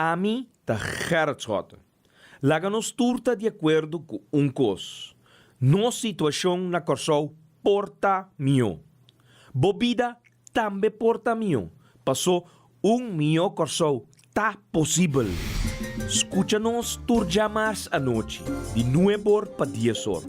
Ami ta Gerrit Schotte. Laga nos tur ta di akuerdo ku un kos, nos situashon na Kòrsou por ta mihó. Bo bida tambe por ta mihó, pasó un mihó Kòrsou ta posibel. Skucha nos tur djamars anochi di nueb'or pa dies'or,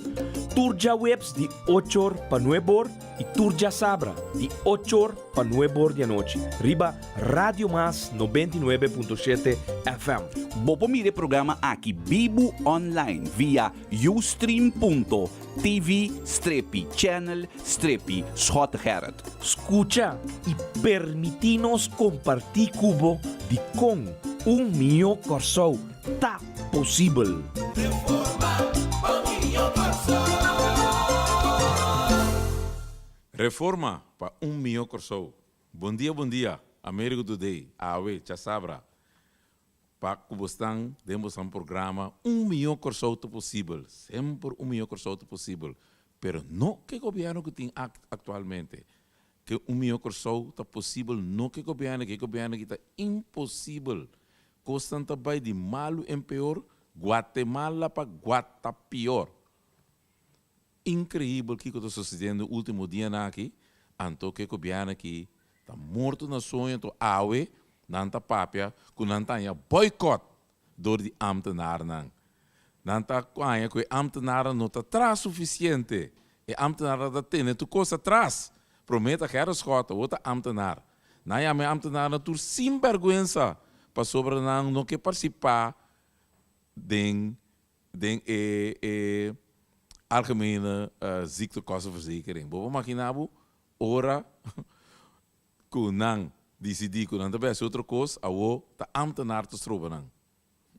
tur djaweps di och'or pa nueb'or i tur djasabra di och'or pa nueb'or di anochi riba Radio Mas 99.7 FM. Bo por mira e programa aki bibu online via ustream.tv strepi channel strepi Schottegerrit. Skucha i permití nos kompartí ku bo dikon un mihó Kòrsou ta posibel. Reforma pa un mihó Kòrsou. Bon dia bon dia Amerigo Today awe chasabra pa ku bo stan den bosan programa un mihó Kòrsou ta posibel semper un mihó Kòrsou ta posibel pero no ke gobièrnu ku tin aktualmente ke un mihó Kòrsou ta posibel no ke gobièrnu ke gobièrnu aki ta imposibel kosnan ta bai di malu en peor Guatemala pa Guatapior. Increibel kico ta sucediendo ultimo dianan aki, anto cu e gobierno aki ta morto na soño anto awe nan ta papia cu nan ta haña boycott door di ambtenaarnan. Nan ta haña cu e ambtenaarnan no ta traha suficiente, e ambtenaarnan ta tene tur cos atras. Prome ta Gerrit Schotte, awor ta ambtenaar. Nan yama e ambtenaarnan tur sinberguensa pasobra nan no ke participa den Den e e algemene ziektekostenverzekering. Bo por makina bo ora ku nan disidí ku nan ta bai hasi otro kos, awo ta ámtenar ta stroba nan.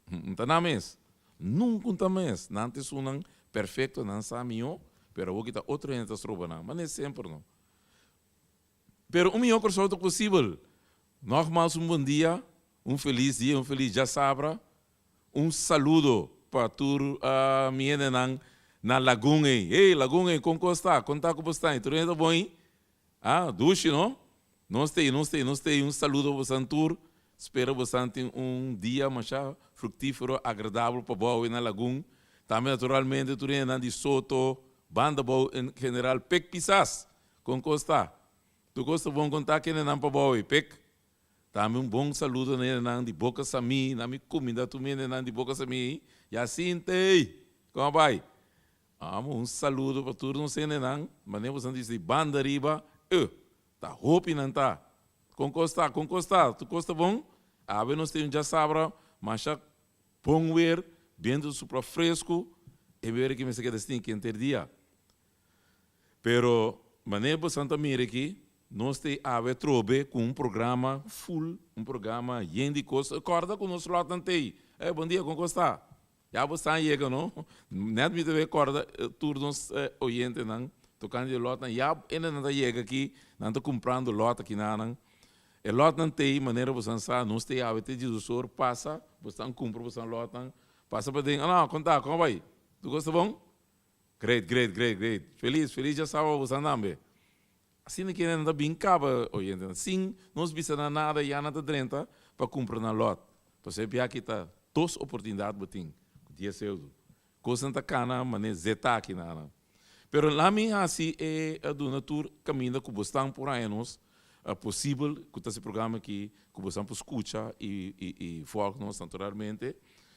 N ta nan mes. Nunka un ta mes. Nan ta esunnan perfekto, nan sa mihó, pero awo kita otro hende ta stroba nan. Ma no es semper no. Pero un mihó Kòrsou ta posibel. Nògmals un bon dia, un felis dia, un felis djasabra. Un saludo pa tur mi hendenan na Lagun ei. Hey, Lagun ei, kon kos ta? Kon ta ku bo sta ei? Tur hende ta bon ei? Ah, dushi no? Nos ta ei, nos ta ei, nos ta ei. Un saludo pa bosan tur. Spera bosan tin un dia masha fruktífero, agradabel pa bo awe na Lagun. Tambe naturalmente tur hendenan di Soto, Banda Bou en general, Pek Pisas. Kon kos ta? Tur kos ta bon? Kon ta kendenan pa bo awe, Pek? Tambe un bon saludo na hendenan di Boca Samí, na mi cuminda tur mi hendenan di Boca Samí, Yacinte, como a bay? Amo un saludo pa tur nos hendenan, manera boso nan dici di banda riba, eh, ta hopi nan ta. Con cos ta? Con cos ta? Tur cos ta bon? Awe nos tin un djasabra masha bon weer, biento ta supla fresco, e weer aki mester keda stinki henter dia. Pero manera boso ta mira aki, nos ta awe atrobe ku un programa full, un programa yen di kos. Kòrda ku nos lòtnan ta ei. Ey, bon dia, kon kos ta? Ya bo stan yega, no? Nèt mi ta bay kòrda tur nos oyentenan tokante di lòtnan. Ya hende nan ta yega aki, nan ta kumprando lòt aki nanan. E lòtnan ta ei, manera boso sa, nos ta ei awe te diesosor pasa, bo stan kumpra boso lòtnan, pasa paden, ah no, kon ta, kon a bai? Tur kos ta bon? Great, great, great, great. Feliz, feliz djasaba bo san tambe. Asina kende nan ta bin kaba oyentenan. Sin nos bisa nan nada ya nan ta drenta pa kumpra nan lot. Pasobra e biaha aki ta dos oportunidat bo tin ku dies euro. Kosnan ta kana manera zeta aki nan. Pero lami hasi e duna tur kaminda ku bo stan por haña nos posibel ku ta hasi programa aki ku bo stan por skucha i i volg nos naturalmente.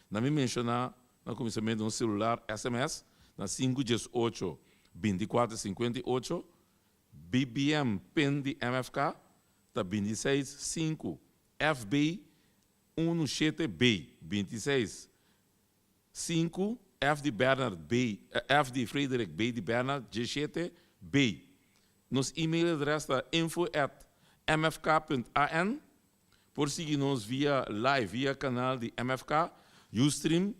Na mi menshoná Na kuminsamentu un selular sms na sinku djes ocho, 24 58, BBM pin di MFK ta 26 sinku, FB unu shete B 26 sinku, F di Bernard B F di Frederik B di Bernard djeshete B. Nos email adres ta info at mfk punt an. Por sigui nos via live via kanal di MFK, Ustream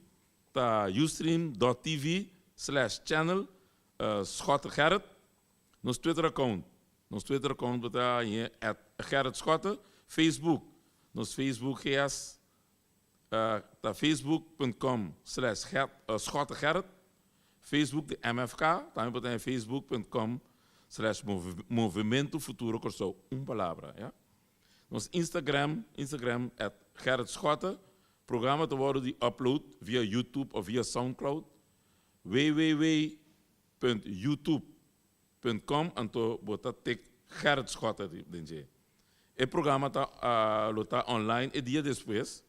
ta ustream dot tv slash channel Schotte Gerrit. Nos Twitter account, nos Twitter account bo ta hañ'é at Gerrit Schotte. Facebook, nos Facebook GS ta facebook punt com slash Schotte Gerrit. Facebook di MFK tambe bo ta haña facebook punt com slash Movimento Futuro Kòrsou, un palabra ya. Nos Instagram, Instagram at Gerrit Schotte. Programa ta wòrdu di upload via YouTube òf via Soundcloud, www.youtube.com anto bo ta tik Gerrit Schotte den dje. E programa ta lo ta online e dia despues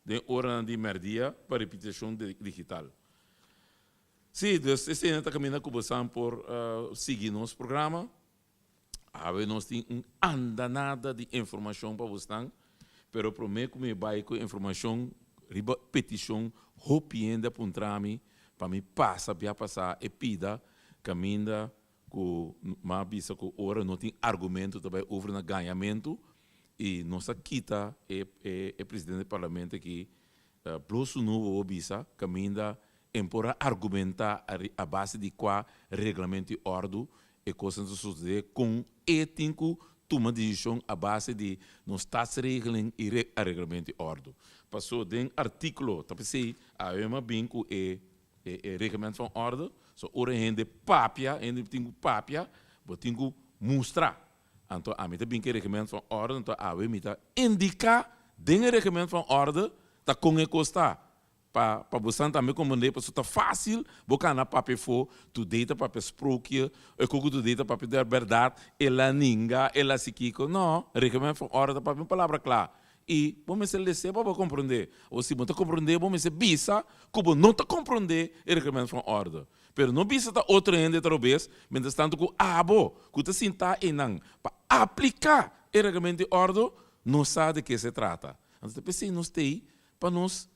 den oranan di mèrdia pa repetishon digital. Sí, dus esei ta kaminda ku bosan por sigui nos programa. Awe nos tin un andanada di informashon pa bosnan, pero promé ku mi bai ku informashon riba petishon hopi hende a puntra mi pa mi pasa bia pasá e pida kaminda ku m'a bisa ku ora no tin argumento ta bai over na gañamentu i nos a kita e e presidente di parlamento aki Blo su nubo bo bisa kaminda en por a argumentá a base di kua reglamento i òrdu e kosnan ta sosodé kon e tin ku tuma desishon a base di nos Staatsregeling i reglamento i òrdu. Paso den artíkulo ta p'esei AOM a bin ku e e reglamento van orde, so ora hende papia, hende tin ku papia, bo tin ku mustra. Anto ami ta bin ku e reglamento van orde, anto awe mi ta indiká den e reglamento van orde ta kon e kos ta. Pa pa bosan tambe komprendé, pasobra ta fásil bo kana papia afó, today ta papia sprookje, e koko today ta papia der bèrdat, el a ninga, el a hasi kiko. No, reglamento van orde ta papia un palabra kla. I bo mester les'é pa bo komprendé. Awor si bo ta komprendé, bo mester bisa ku bo no ta komprendé e reglamento van orde. Pero no bisa ta otro hende ta robes, mientras tanto ku abo ku ta sintá einan pa apliká e reglamento di òrdu no sa de ke se trata. Anto ta p'esei nos t'ei pa nos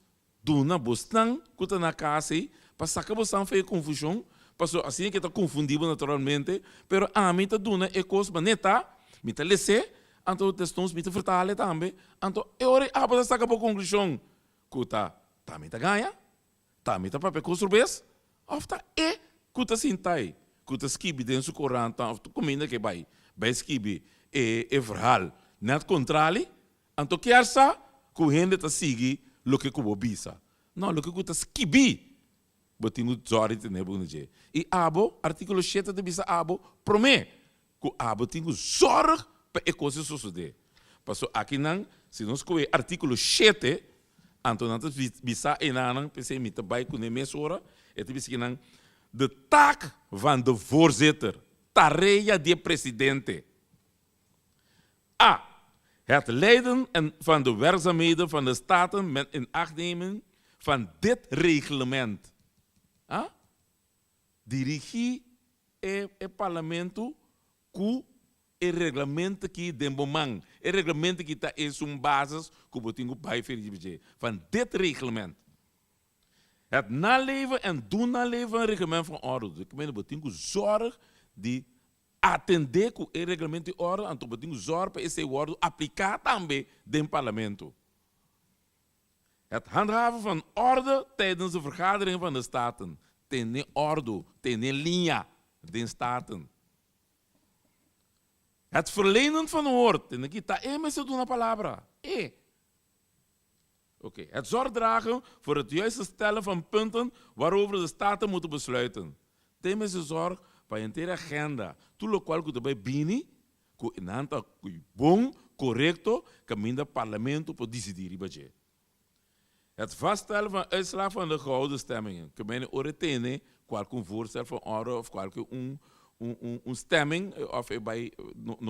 duna bosnan ku ta na kas ei pa saka bosnan for e konfushon, pasobra asina ke ta konfundí bo naturalmente, pero ami ta duna e kos manera ta, mi ta les'é, anto desnos mi ta vertal'é tambe, anto e ora ei abo ta saka bo konklushon ku ta ta mi ta gaña. Ta mi ta papia ku su bes òf ta e ku ta sinta ei ku ta skibi den su koranta òf tur kuminda ke bai bai skibi e e verhal nèt kontrali? Anto kier sa ku hende ta sigui loke ku bo bisa? No, loke ku ta skibi bo tin ku zòri tene bo na dje. I abo, artíkulo shete ta bisa abo promé ku abo tin ku zòrg pa e kos e sosodé. Pasobra akinan, si nos kohe artíkulo shete, anto nan ta bisa enanan, p'esei mi ta bai kuné mesora, e ta bisa kinan, De taak van de voorzitter, tarea di e presidente. A. Het leiden en van de werkzaamheden van de Staten met inachtneming van dit reglement. A. Dirigí e e parlamento ku e reglamento aki den bo man. E reglamento aki ta esun basis ku bo tin ku bai fer riba dje, van dit reglement. Het naleven en doen naleven van reglement van orde. Dus ik meen bo tin ku zorg di atendé ku e reglamento di orde, anto bo tin ku zorg pa esei wòrdu apliká tambe den parlamento. Het handhaven van orde tijdens de vergadering van de Staten, tene ordu, tene liña den Staten. Het verlenen van woord, tene ki ta e mester duna palabra, e. Oké, het zorg dragen voor het juiste stellen van punten waarover de Staten moeten besluiten. Te mester zorg pa henter agenda, tur lokual ku ta bai bini, ku nan ta bon, korekto, kaminda Parlamento por disidí riba dje. Het vaststellen van uitslag van de gehouden stemmingen, ke mene ora e tene kualke un voorstel van orde of kualke un un un stemming of e bai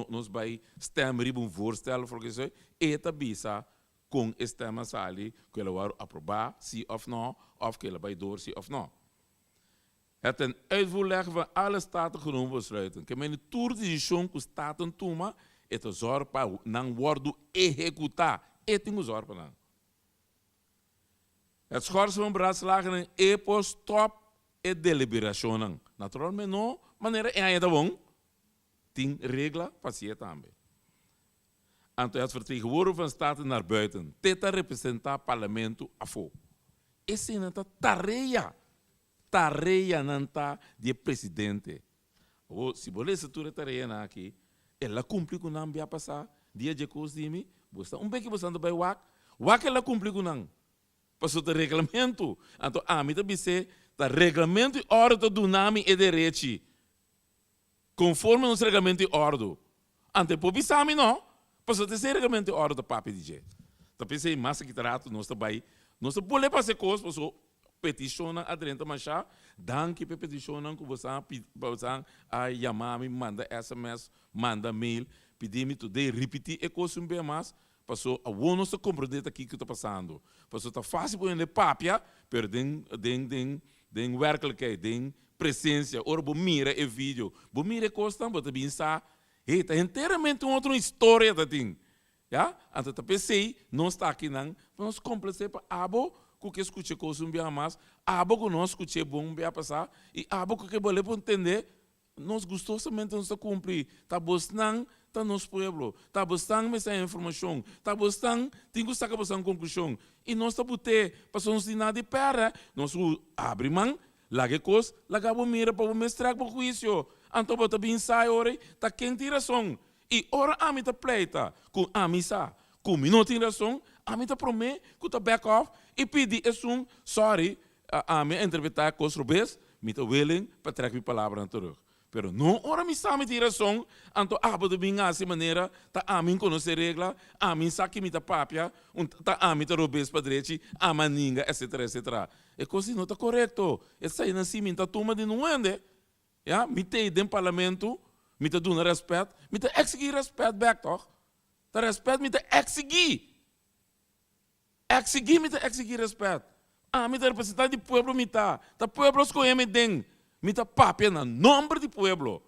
nos bai stem riba un voorstel of loke sea, e ta bisa kon e stem a sali ku el a wòrdu aprobá si of no of ku el a bai dor si of no. Het ten uitvoer leggen van alle Staten genomen besluiten. Ke mende tur desishon ku Staten tuma, e ta zòrg pa nan wòrdu ehekutá. E tin ku zòrg pa nan. Het schorsen van beraadslagingen e por stòp e deliberashonnan. Naturalmente no manera e aña ta bon, tin regla pa hasié tambe. Anto het vertegenwoordigen van Staten naar buiten, te ta representá Parlamento afó. Eseinan ta tarea Tareanan ta di e presidente. Awor, si bo lesa tur e tareanan aki, el a kumpli ku nan bia pasá dia dje kos di mi? Bo sta un beki bo santo bai wak, wak el a kumpli ku nan. Pasobra ta reglamentu. Anto ami ta bis'é, ta reglamentu i òrdu ta duna mi e derechi. Konforme nos reglamentu i òrdu. Anto e por bisa mi no, pasobra ta esei reglamentu i òrdu ta papia di dje. Ta p'esei mas aki ta rato nos ta bai, nos ta bolbe pasa e kos paso petishonnan a drenta masha. Danki pa e petishonnan ku boso a boso a yama mi, manda sms, manda mail, pidi mi today ripití e kos un bes mas, paso awor nos ta komprendé ta kiko ta pasando. Paso ta fásil pa hende papia, pero den den den den wèrkelijkheid, den presensia, ora bo mira e video, bo mira e kosnan, bo ta bin sa, hey, ta henteramente un otro historia ta tin. Ya, anto ta p'esei nos ta akinan, pa nos komplasé pa abo ku ke skucha e kos un biaha mas, abo ku no a skuch'é bon un biaha pasá, i abo ku ke bole por ntendé, nos gustosamente nos ta kumpli. Ta bosnan ta nos pueblo, ta bosnan mester haña informashon, ta bosnan tin ku saka bosnan konklushon, i nos ta but'é, pasobra nos tin nada di pèrdè, nos abri man, laga e kos, laga bo mira pa bo mes trèk bo huisio, anto bo ta bin sa e ora ei ta ken tin rason. I ora ami ta pleita ku ami sa ku mi no tin rason, ami ta promé ku ta back off i pidi esun sorry, ami a interpretá e kos robes, mi ta willing pa trèk mi palabranan terug. Pero no ora mi sa mi tin rason, anto abo ta bin hasi manera ta ami n'konosé regla, ami n'sa ki mi ta papia, un ta ami ta robes pa drechi, ami a ninga, etcetera, etcetera. E kos ei no ta korekto. Eseinan si mi n'ta tuma di nun hende. Ya, mi t'ei den parlamento, mi ta duna rèspèt, mi ta eksigí rèspèt bèk tòg? Ta rèspèt mi ta eksigí! Eksigí mi ta eksigí rèspèt. Ami ta representante di pueblo mi ta, ta pueblo a skohe mi den, mi ta papia na nòmber di pueblo.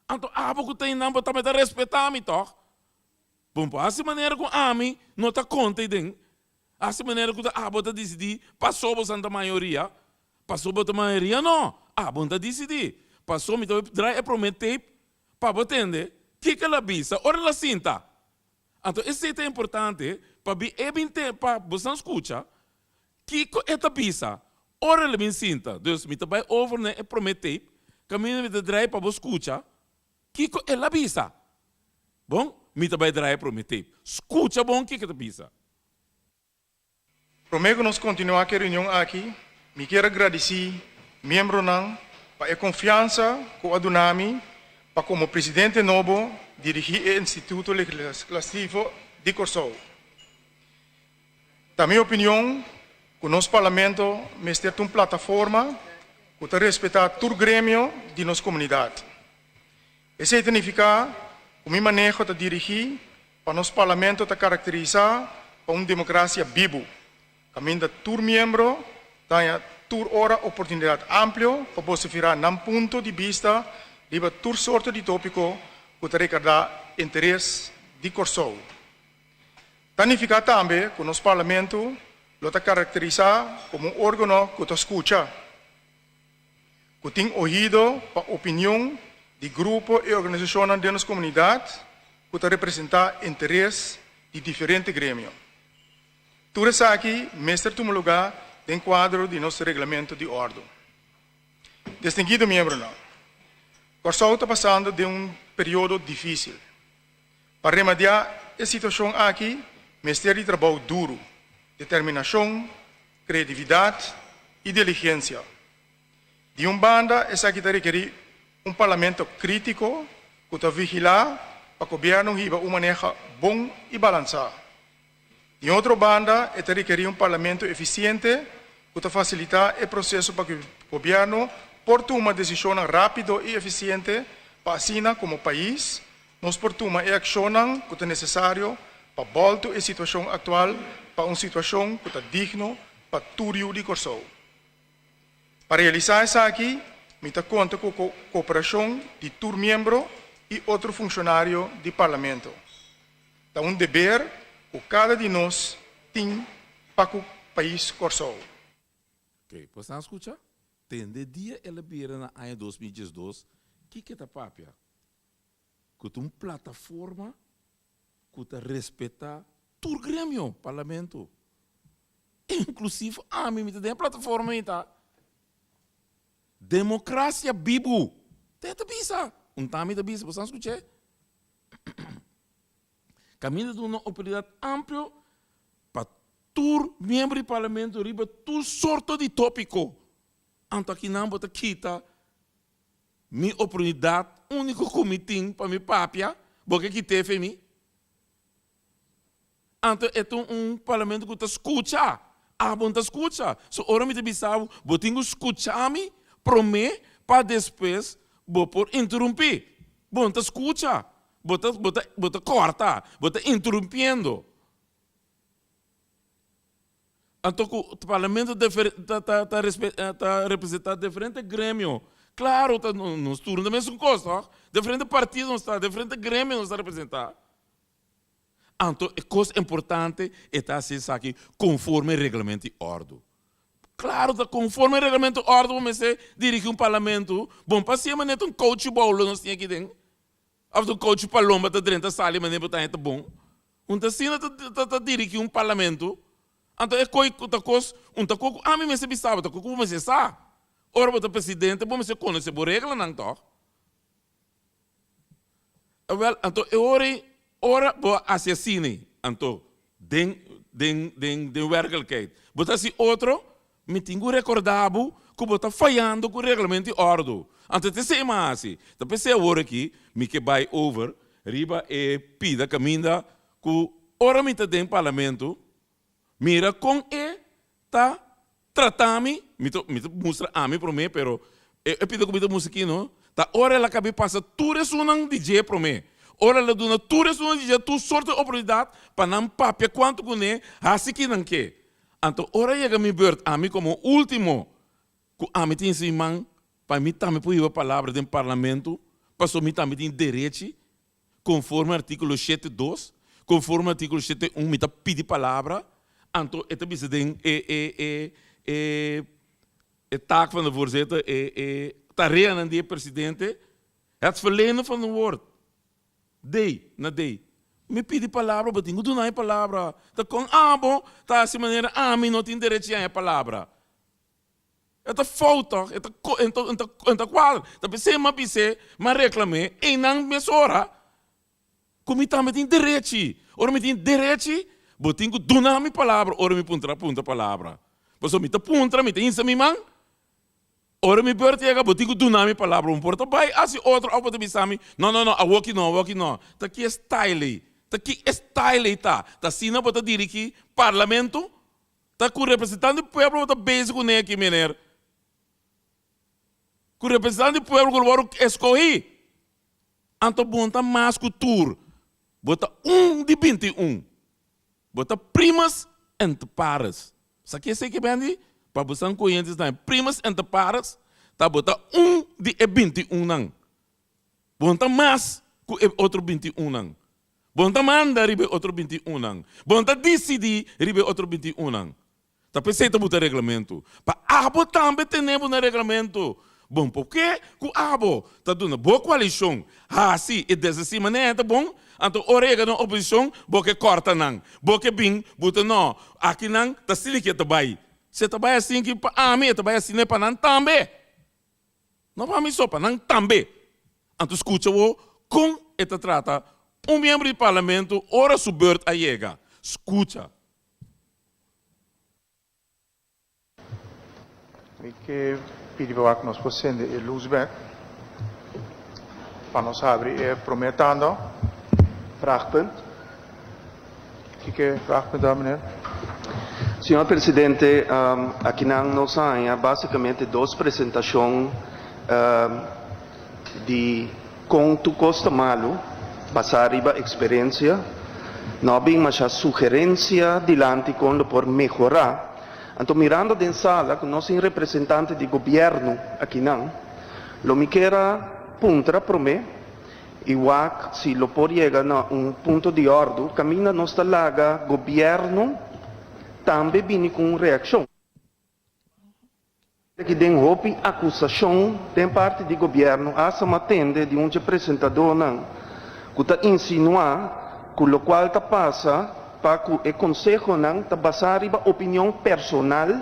Anto abo ku ta einan bo tambe ta respetá mi tòg? Bon por hasi manera ku ami no ta konta ei den, hasi manera ku ta abo ta disidí paso bo santa mayoria, Paso bo ta mayoria no, abo no ta disidí. Paso mi ta bai draai e promé tape pa bo tende kiko el a bisa ora el a sinta. Anto esei ta importante pa bi e bin te pa bosan skucha kiko e ta bisa ora el a bin sinta. Dus mi ta bai over na e promé tape kaminda mi ta draai pa bo skucha kiko el a bisa. Bon, mi ta bai draai e promé tape. Skucha bon kiko e ta bisa. Promé ku nos kontinuá ku e reunion aki, mi kier a gradisí miembronan pa e konfiansa ku a duna mi pa komo presidente nobo dirigí e Instituto Legislativo di Kòrsou. Ta mi opinion ku nos Parlamento mester ta un plataforma ku ta respetá tur gremio di nos komunidat. Esei ta nifiká ku mi maneho ta dirigí Pa nos Parlamento ta karakterisá pa un demokrasia bibu, kaminda tur miembro ta haña tur ora oportunidat amplio pa bosifirá nan punto di bista riba tur sorto di tópiko ku ta rekardá interes di Kòrsou. Ta nifiká tambe ku nos Parlamento lo ta karakterisá komo un órgano ku ta skucha, ku tin ohido pa opinion di grupo i organisashonnan den nos komunidat ku ta representá interes di diferente gremio. Tur esaki mester tuma lugá den kuadro di nos reglamento di òrdu. Distinguido miembronan, Kòrsou ta pasando den un periodo difísil. Pa remediá e situashon aki mester di trabou duru, determinashon, kreatividat i diligensia. Di un banda esaki ta rekerí un parlamento krítiko ku ta vigilá pa gobièrnu hiba un maneha bon i balansá. Di otro banda e ta rekerí un parlamento efisiente ku ta fasilitá e proseso pa ku gobièrnu por tuma desishonnan rápido i efisiente pa asina komo pais nos por tuma e akshonnan ku ta nesesario pa bòltu e situashon aktual pa un situashon ku ta digno pa tur yu di Kòrsou. Pa realisá esaki, mi ta konta ku kooperashon di tur miembro i otro funshonario di Parlamento. Ta un deber ku kada di nos tin pa ku pais Kòrsou. Oke, pues nan skucha? Tende dia el a bira na aña 2012, kiko e ta papia? Ku ta un plataforma ku ta respetá tur gremio, parlamento. Inklusivo ami, mi ta den e plataforma ei ta. Demokrasia bibu! Te ta bisa. Un ta mi ta bisa, boso a skuch'é? Kaminda duna oportunidat amplio pa tur miembro di parlamento riba tur sorto di tópiko. Anto akinan bo ta kita Mi oportunidat úniko ku mi tin pa mi papia, bo ke kit'é fe mi? Anto e ta un parlamento ku ta skucha. Abo no ta skucha. So ora mi ta bisa bo, bo tin ku skucha mi promé pa despues bo por interumpí. Bo no ta skucha. Bo ta bo ta bo ta kòrta. Bo ta interumpiendo. Anto ku parlamento ta ta ta representá diferente gremio. Klaro ta nos tur no ta mesun kos tòg. Diferente partido nos ta, diferente gremio nos ta representá. Anto e kos importante e ta hasi esaki konforme reglamento i òrdu. Klaro ta konforme reglamento i òrdu bo mester dirigí un parlamento. Bon pa hasié manera ta un kouchi boulo nos tin aki den. Òf ta un kouchi palomba ta drenta sali manera bo ta haña ta bon. Un ta asina ta ta dirigí un parlamento. Anto e koi ta kos un ta kos ku ami mester bisa bo ta kos ku bo mester sa. Ora bo ta presidente bo mester konosé bo reglanan tòg. Awel, anto e ora ei, ora bo a hasi asina ei, anto den, den, den, den werkelijkheid, bo ta hasi otro, mi tin ku rekordá bo ku bo ta fayando ku reglamento i òrdu. Anto ta esei mi a hasi. Ta p'esei awor aki mi ke bai over riba e pida kaminda ku ora mi ta den parlamento, Mira kon e ta trata mi, mi ta mi ta mustra ami promé, pero e e pida ku mi ta mustra aki no, ta ora el a kabi pasa tur esunnan di dje promé. Ora el a duna tur esunnan di dje tur sorto di oportunidat pa nan papia kuantu kuné, hasi ki nan ke. Anto ora yega mi beurt, ami komo último ku ami tin sin man pa mi tambe por hiba palabra den parlamento, pasobra mi tambe tin derechi Konforme artíkulo shete dos, konforme artíkulo shete un mi ta pidi palabra, anto e ta bisa den e e e e e taak van de voorzitter, e e tareanan di e presidente, het verlenen van een woord. Dei na dei. Mi pidi palabra, bo tin ku duna e palabra. Ta kon abo ta hasi manera ami no tin derechi haña palabra? E ta fout tòg, e ta e ta kuadra. Ta p'esei m'a bis'é, m'a reklam'é einan mesora ku mi tambe tin derechi. Ora mi tin derechi, bo tin ku duna mi palabra ora mi puntra puntra palabra. Pasobra mi ta puntra, mi ta hinsa mi man. Ora mi beurt yega, bo tin ku duna mi palabra. Bo por ta bai hasi otro òf bo ta bisa mi, no, no, no, awoki no, awoki no. Ta ki e style ei? Ta ki e style ei ta? Ta asina bo ta dirigí parlamento? Ta ku representante di pueblo bo ta bezig kuné aki meneer. Ku representante di pueblo ku lo wòrdu eskohí. Anto bo no ta mas ku tur. Bo ta un di 21. Bo ta primus inter pares. Sa ke esei ke bendi? Pa bo san koyentes tambe. Primus inter pares ta bo ta un di e 21 nan. Bo no ta mas ku e otro 21 nan. Bo no ta manda riba e otro bintiunnan. Bo no ta disidí riba e otro bintiunnan. Ta p'esei ta buta reglamentu. Pa abo tambe tene bo na reglamentu. Bon, porke ku abo ta duna bo koalishon hasi i deshasí manera ta bon, anto ora yega na oposishon bo ke kòrta nan. Bo ke bin buta no, akinan ta asina ke ta bai. Si e ta bai asin ki pa ami, e ta bai asina pa nan tambe. No pa mi so, pa nan tambe. Anto skucha bo kon e ta trata un miembro di parlamento ora su beurt a yega. Skucha. Mi ke pidi pa wak nos por sende e lus bek pa nos habri e prome tanda. Vraagpunt. Kiko vraagpunt ta, meneer? Señor Presidente, akinan nos a haña básicamente dos presentacion di con tur cos ta malu, basá riba experiencia. No a bin masha sugerencia dilanti con lo por mehorá. Anto mirando den sala cu nos tin representante di gobierno akinan, lo mi kier a puntra prome, I wak si lo por yega na un punto di òrdu kaminda nos ta laga gobièrnu tambe bini ku un reakshon. Aki den hopi akusashon den parti di gobièrnu hasta m'a tende di un dje presentadónan ku ta insinuá ku lokual ta pasa pa ku e konsehonan ta basá riba opinion personal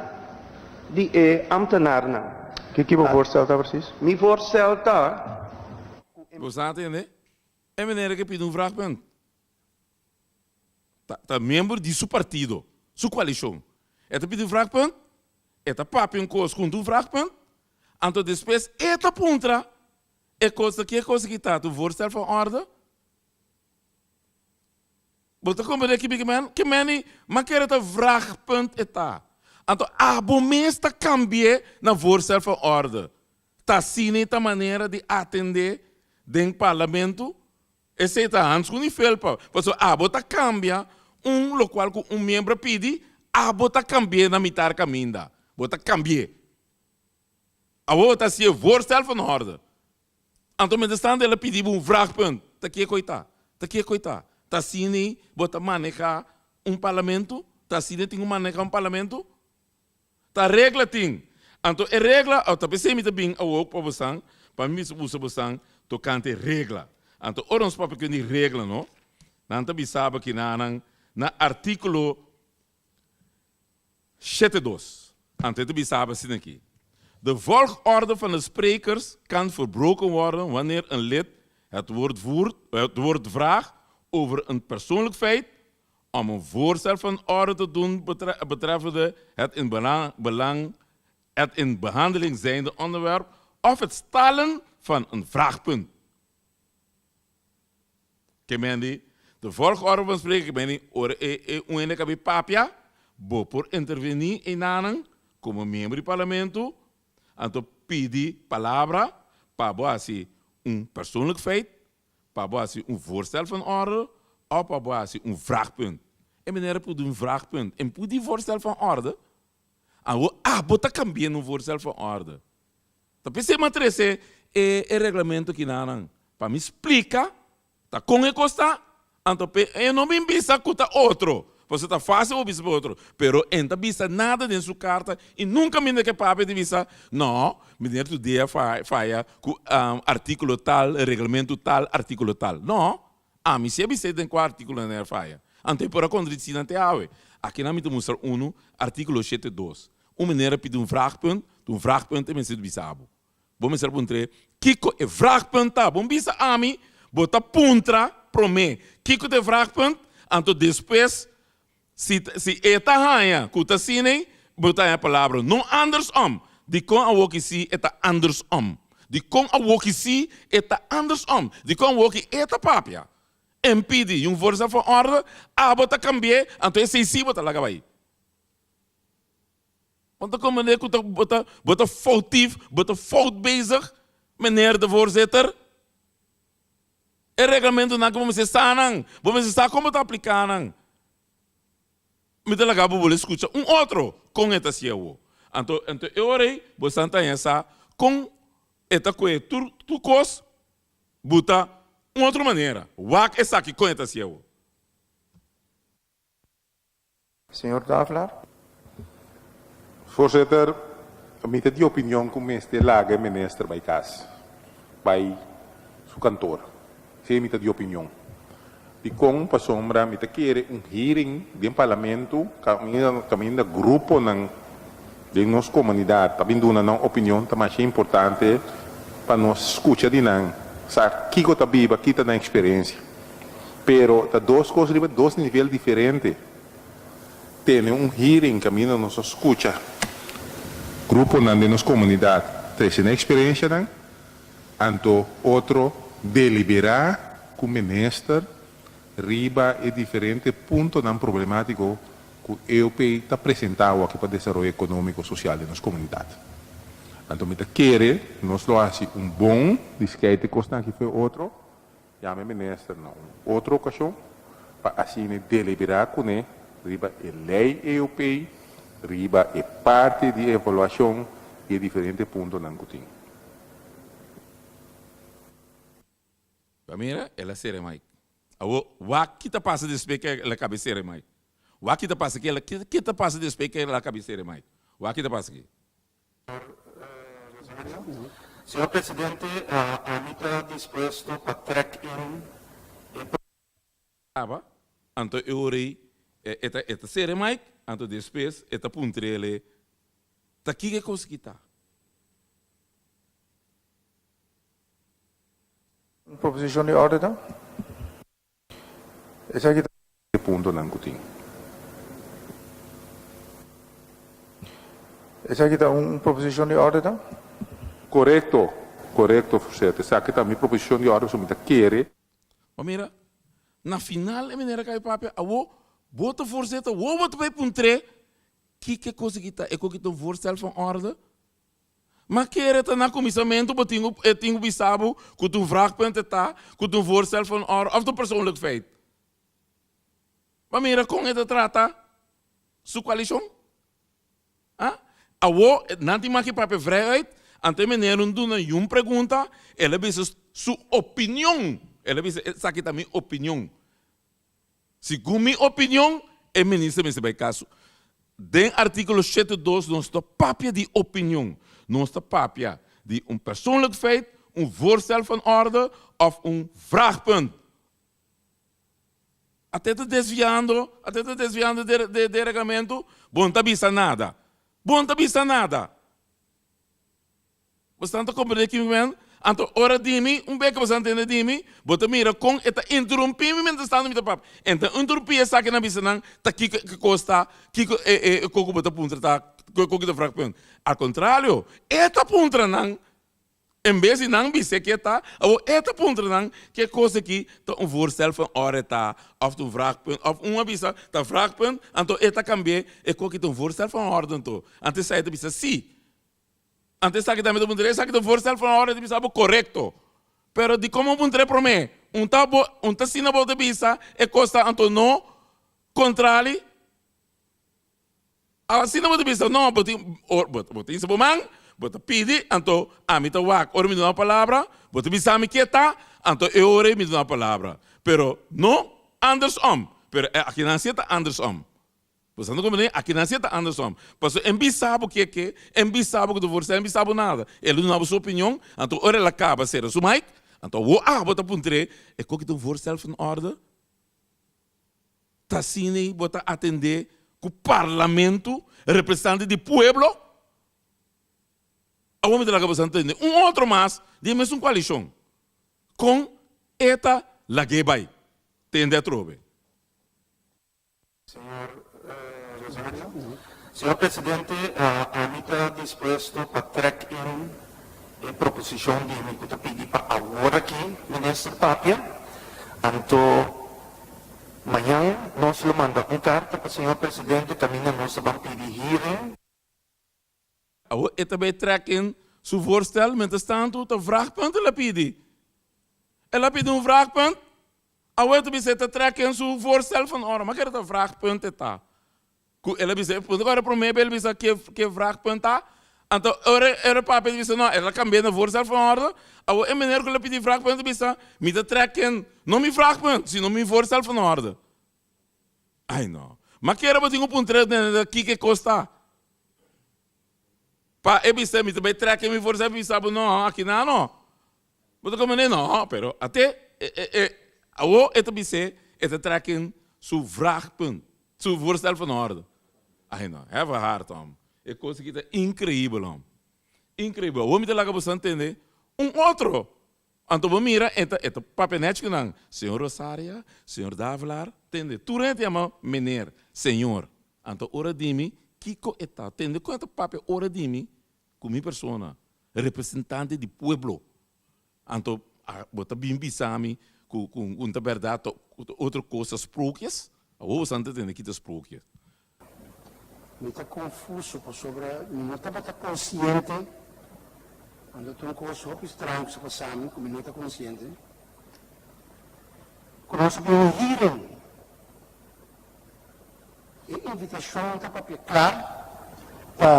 di e ámtenarnan. Kiko bo voorstel ta precies? Mi voorstel ta. Bo sa tende? E meneer ke pidi un vraagpunt ta ta miembro di su partido, su coalicion. E ta pidi un vraagpunt, e ta papia un cos hunto un vraagpunt, anto despues e ta puntra e cos ta ke cos aki ta, ta un voorstel van orde? Bo ta komprendé ki big man? Ke meni man kere ta vraagpunt e ta. Anto abo mes ta kambi'é na voorstel van orde. Ta asina ta manera di atendé den parlamento? Esei ta handschoen i felpa. Pasobra abo ta kambia un lokual ku un miembro a pidi, abo ta kambi'é na mitar kaminda. Bo ta kambi'é. Awor bo ta hasié voorstel van orde. Anto mientrastanto el a pidi bo un vraagpunt. Ta kiko e ta? Ta kiko e ta? Ta asina bo ta maneha un parlamento? Ta asina tin ku maneha un parlamento? Ta regla tin. Anto e regla, ta p'esei mi ta bin awor pa bosan, pa mi bisa usa bosan tokante regla. Anto ora nos papia di regla no, nan ta bisa bo kinanan na artíkulo 72. Anto e ta bisa bo asina aki, De volgorde van de sprekers kan verbroken worden wanneer een lid het woord voert, het woord vraagt over een persoonlijk feit om een voorstel van orde te doen betreffende het in belang het in behandeling zijnde onderwerp of het stellen van een vraagpunt. Ke men di, de volgorde van spreken, ke men di, ora e e un hende kabi papia, bo por intervení einanan komo miembro di parlamento, anto pidi palabra pa bo hasi un persoonlijk feit, pa bo hasi un voorstel van orde of pa bo hasi un vraagpunt. E meneer a pidi un vraagpunt, en pudi voorstel van orde? Awor abo ta cambiando un voorstel van orde. Ta p'esei mi a trece e e reglamento kinanan, pa mi splica ta con e cos ta, anto p'e e no bin bisa cu ta otro, pasobra ta facil bo bisa pa otro, pero e no ta bisa nada den su carta y nunca mi no ke papia di bisa, no, meneer Tudea faya cu articulo tal, reglamento tal, articulo tal. No, ami si a bis'é den cua articulo meneer faya. Anto e por a contradici nan te awe. Akinan mi ta mustra unu, articulo 72. Un meneer a pidi un vraagpunt, ta un vraagpunt e mester bisa bo. Bo mester a puntr'é, Kiko e vraagpunt ta? Bo bisa ami, bo ta puntra promé kiko ta e vraagpunt, anto despues si si e ta haña ku ta asina ei, bo ta haña palabra. No andersom. Dikon awoki si e ta andersom? Dikon awoki si e ta andersom? Dikon awoki e ta papia? En pidi un voorstel van orde, abo ta kambi'é, anto esei si bo ta laga bai. Bo ta comprende cu ta bo ta bo ta foutief, bo ta fout bezig, meneer de voorzitter. E reglamentonan cu bo mester sa nan, bo mester sa con bo ta aplica nan. Mi ta laga bo bole scucha un otro con e ta haci awo. Anto anto e ora ey bo san ta haña sa con e ta coge tur tur cos bo ta un otro manera. Wak esaki con e ta haci awo. Señor Davelaar. Voorzitter, mi ta di opinion cu mester laga e minister bay cas, bay su kantoor. Esey mi ta di opinion. Dicon? Pasobra mi ta kere un hearing den Parlamento caminda caminda gruponan den nos comunidad ta bin duna nan opinion ta masha importante pa nos scucha di nan, sa kico ta biba, ki ta nan experiencia. Pero ta dos cos riba dos nivel diferente. Tene un hearing caminda nos a scucha gruponan den nos comunidad trece nan experiencianan, anto otro delibera cu minister riba e diferente puntonan problematico cu EOP ta presenta awo aki pa desaroyo economico social den nos comunidad. Anto mi ta kere nos lo haci un bon. Diskeite cosnan aki foe otro. Yama e minister na un otro okashon pa asina deliberá kuné riba e lei EOP, riba e parti di evaluashon i e diferente puntonan ku tin. Bo a mira? El a sera e mic. Awor, wak ki ta pasa despues ke el a kaba e sera e mic. Wak ki ta pasa ke el a, ki ta pasa despues ke el a kaba e sera e mic. Wak ki ta pasa aki. Señor Presidente, ami ta dispuesto pa trek in e. Aba, anto e ora ei e ta e ta sera e mic, anto despues e ta puntr'ele ta kiko e kos ki ta. Un proposicion di orde ta? Esaki ta. E puntonan ku tin. Esaki ta un proposicion di orde ta? Korekto, korekto, voorzitter. Esaki ta mi proposicion di orde pasobra mi ta kere. Bo mira? Na final e meneer a kai papia, awo bo ta voorzitter, wo bo ta bai puntr'é kiko e kos aki ta, e kos aki ta un voorstel van orde? Ma kere ta na kuminsamentu bo tin ku e tin ku bisa bo ku ta un vraagpunt e ta, ku ta un voorstel van orde òf ta un persoonlijk feit. Bo a mira kon e ta trata su koalishon? Ah? Awo, nan tin maki papia vrij uit, anto e meneer no duna niun pregunta, el a bisa su opinion, el a bisa esaki ta mi opinion. Segun mi opinion, e minister mester bai kaso. Den artíkulo shete dos nos no papia di opinion, nos ta papia di un persoonlijk feit, un voorstel van orde of un vraagpunt. Ate ta desviando, ate ta desviando de de reglamento, bo no ta bisa nada. Bo no ta bisa nada. Boso ta comprende ki mi men? Anto ora di mi, un bek boso a tende di mi, bo ta mira con e ta interumpi mi mientras tanto mi ta papia. E ta interumpi esaki na bisa nan ta kiko e cos ta, kiko e e co ku bo ta puntra ta, ko ku ta vraag punt. Al contrario, e ta puntra nan En bes di nan bis'é ke ta, awor e ta puntra nan ke kos aki ta un voorstel van orde ta, òf ta un vraagpunt, òf un a bisa ta vraagpunt, anto e ta kambi'é e kos aki ta un voorstel van orde anto. Anto esei ta bisa sí. Anto esaki tambe ta puntra, esaki ta un voorstel van orde, e ta bisa bo korekto. Pero dikon bo puntr'é promé? Un ta bo, un ta asina bo ta bisa e kos ta anto no kontrali? Asina bo ta bisa, No, bo tin, bo, bo ta hisa bo man, bo ta pidi, anto ami ta wak. Ora mi duna palabra, bo ta bisa mi ke ta, anto e ora ei mi duna palabra. Pero no andersom. Pero akinan si e ta andersom. Bo sa no komprende? Akinan si e ta andersom. Pasobra e bisa bo ke ke, e bisa bo ku ta forsá, e bisa bo nada. El a duna bo su opinion, anto ora el a kaba sera su mic, anto awor abo ta puntr'é, e koki ta un voorstel van orde? Ta asina bo ta atendé ku parlamento, representante di pueblo? Awor mi ta laga boso atendé un otro mas di e mesun koalishon. Kon e ta lag'é bai? Tende atrobe. Señor Rosario. Señor Presidente, ami ta dispuesto pa trek in e proposicion di mi cu ta pidi pa awor aki Minister papia. Anto mañan nos lo manda un carta pa Señor Presidente caminda nos ta ban pidi hearing. Awor e ta bay trek in su voorstel, mientras tanto ta vraagpunt el a pidi. El a pidi un vraagpunt, awor e ta bisa e ta trek in su voorstel van orde, ma kere ta vraagpunt e ta. Ku el a bisa e punto ku promé el bisa ke ke vraagpunt ta, anto ora ora papia ta bisa no el a kambia na voorstel van orde, awor e meneer ku el a pidi vraagpunt ta bisa mi ta trekken no mi vraagpunt sino mi voorstel van orde. Ai no. Ma kere bo tin ku puntra kiko e kos ta. Pa e bisa mi ta bai trekken mi voorstel bisa bo no aki nan no. Bo ta komprendé? No, pero ate e e e awor e ta bis'é e ta trekken su vraagpunt, su voorstel van orde. Ai no, have a heart hom. E kos aki ta inkreibel hom. Inkreibel. Awor mi ta laga boso tende un otro. Anto bo mira e ta e ta papia nèchi ku nan, señor Rosaria, señor Davelaar, tende, tur hende ta yama meneer, señor. Anto ora di mi, kiko e ta? Tende kon e ta papia ora di mi ku mi persona, representante di pueblo. Anto bo ta bin bisa mi ku ku un ta bèrdat ta otro kos ta sprookjes? Awor bo sa ta tende ki ta sprookjes. Mi ta konfuso pasobra mi no tabata konsiente, anto ta un kos hopi straño ku sa pasa mi ku mi no ta konsiente, ku nos a bin un hearing. E invitashon ta papia kla pa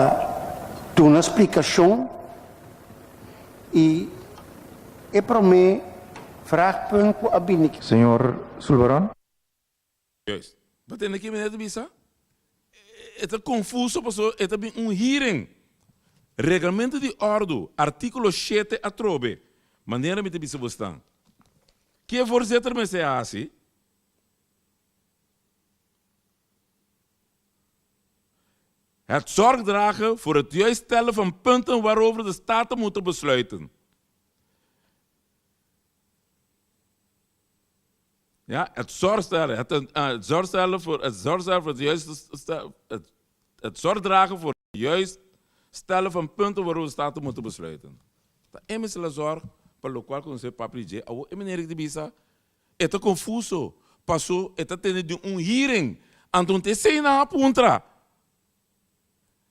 duna splikashon i e promé vraagpunt ku a bini. Señor Sulvaran. Juist. Bo tende ki meneer ta bisa? E ta konfuso pasobra e ta bin un hearing. Reglamento di òrdu, artíkulo shete atrobe. Manera mi ta bisa bosnan. Ke e voorzitter mester hasi? Het zorg dragen voor het juist stellen van punten waarover de Staten moeten besluiten. Ja, het zorg stellen, het, het zorg stellen voor het zorg stellen voor het juist het, het zorg dragen voor het juist stellen van punten waarover de Staten moeten besluiten. Ta e mester la zorg pa locual cu nos e papia di dje. Awor e meneer di bisa E ta konfuso. Paso e ta tende di un hearing. Anto un ta esei nan a puntra.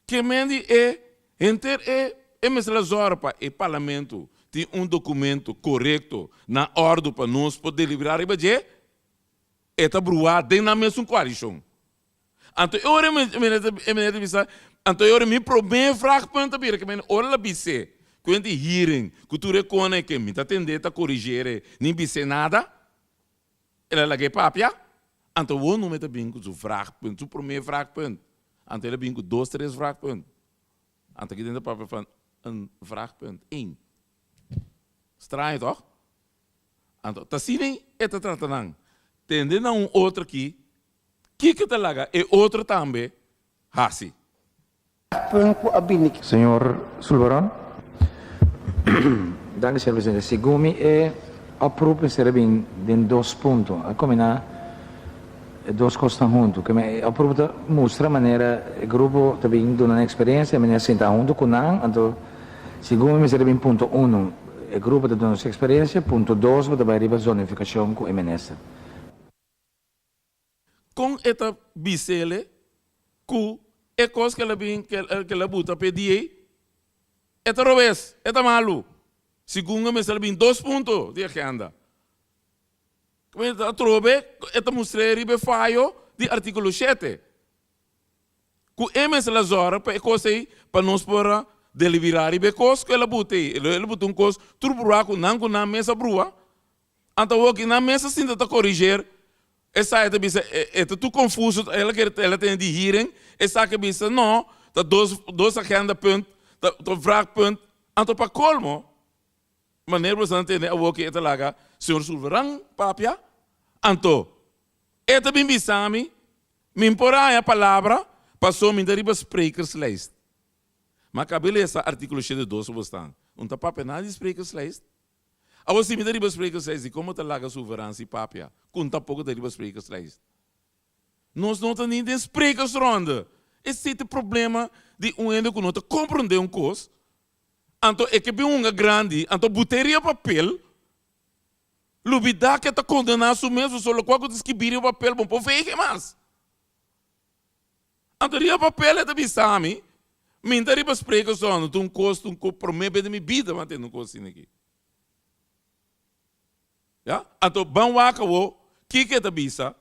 Ke men di e henter e e mester a zòrg pa e parlamento tin un dokumento korekto na òrdu pa nos por deliberá riba dje, e ta bruá den nan mesun koalishon. Anto e ora e minister e minister ta bisa, anto e ora mi promé vraagpunt ta bira ke men ora el a bis'é ku e tin hearing ku tur e kone ke mi ta tendé ta koriger'é ni bis'é nada. El a lag'é papia, anto awor no mester bin ku su vraagpunt, su promé vraagpunt. Anto el a bin ku dos, tres vraagpunt. Anto aki den ta papia van een vraagpunt, één. Straño tòg? Anto ta asina e ta trata nan. Tende na un otro aki, kiko ta laga e otro tambe hasi? Punt ku a bini. Señor Sulvaran. Danki señor presidente. Segun mi e oproep mester a bin den dos punto. A kombiná e dos kosnan huntu. Ke e oproep ta mustra manera e grupo ta bin duna nan eksperensia, e manera sinta huntu ku nan. Anto segun mi mester a bin punto uno e grupo ta duna su eksperensia, punto dos bo ta bai riba zonifikashon ku e minister. Kon e ta bis'ele ku e kos ku el a bin ku el a buta p'e di ei, e ta robes, e ta malu. Segun e mester a bin dos punto di agenda. Atrobe e ta mustr'é riba e fayo di artíkulo shete. Ku e mester a zòrg pa e kos ei pa nos por a deliberá riba e kos ku el a buta ei. El a buta un kos tur bruá ku nan ku nan mes a brua. Anto awor ki nan mes a sinta ta koriger, esaki ta bisa e ta tur konfuso, el a kere el a tene di hearing, esaki a bisa no, ta dos dos agenda punt, ta ta vraagpunt. Anto pa kolmo, manera bo esnan tende awor ki e ta laga señor Sulvaran papia, anto e ta bin bisa mi, mi por haña palabra pasobra mi ta riba sprekerslijst. Ma kabe lesa artíkulo shete dos bo stan, un ta papia nada di sprekerslijst. Awor si mi ta riba sprekerslijst di komo ta laga Sulvaran si papia ku un tampoko ta riba sprekerslijst? Nos no ta ni den sprekersronde. Esei ta e problema di un hende ku no ta komprondé un kos, anto e ke bin hunga grandi, anto but'é riba papel, lubidá ku e ta kondená su mes pasobra lokual ku ta skibí riba papel bo no por veeg mas. Anto riba papel e ta bisa mi, mi ta riba sprekersronde, ta un kos, ta un kos, promé bes den mi bida mi a tende un kos asina aki. Ya, anto ban wak awo kiko e ta bisa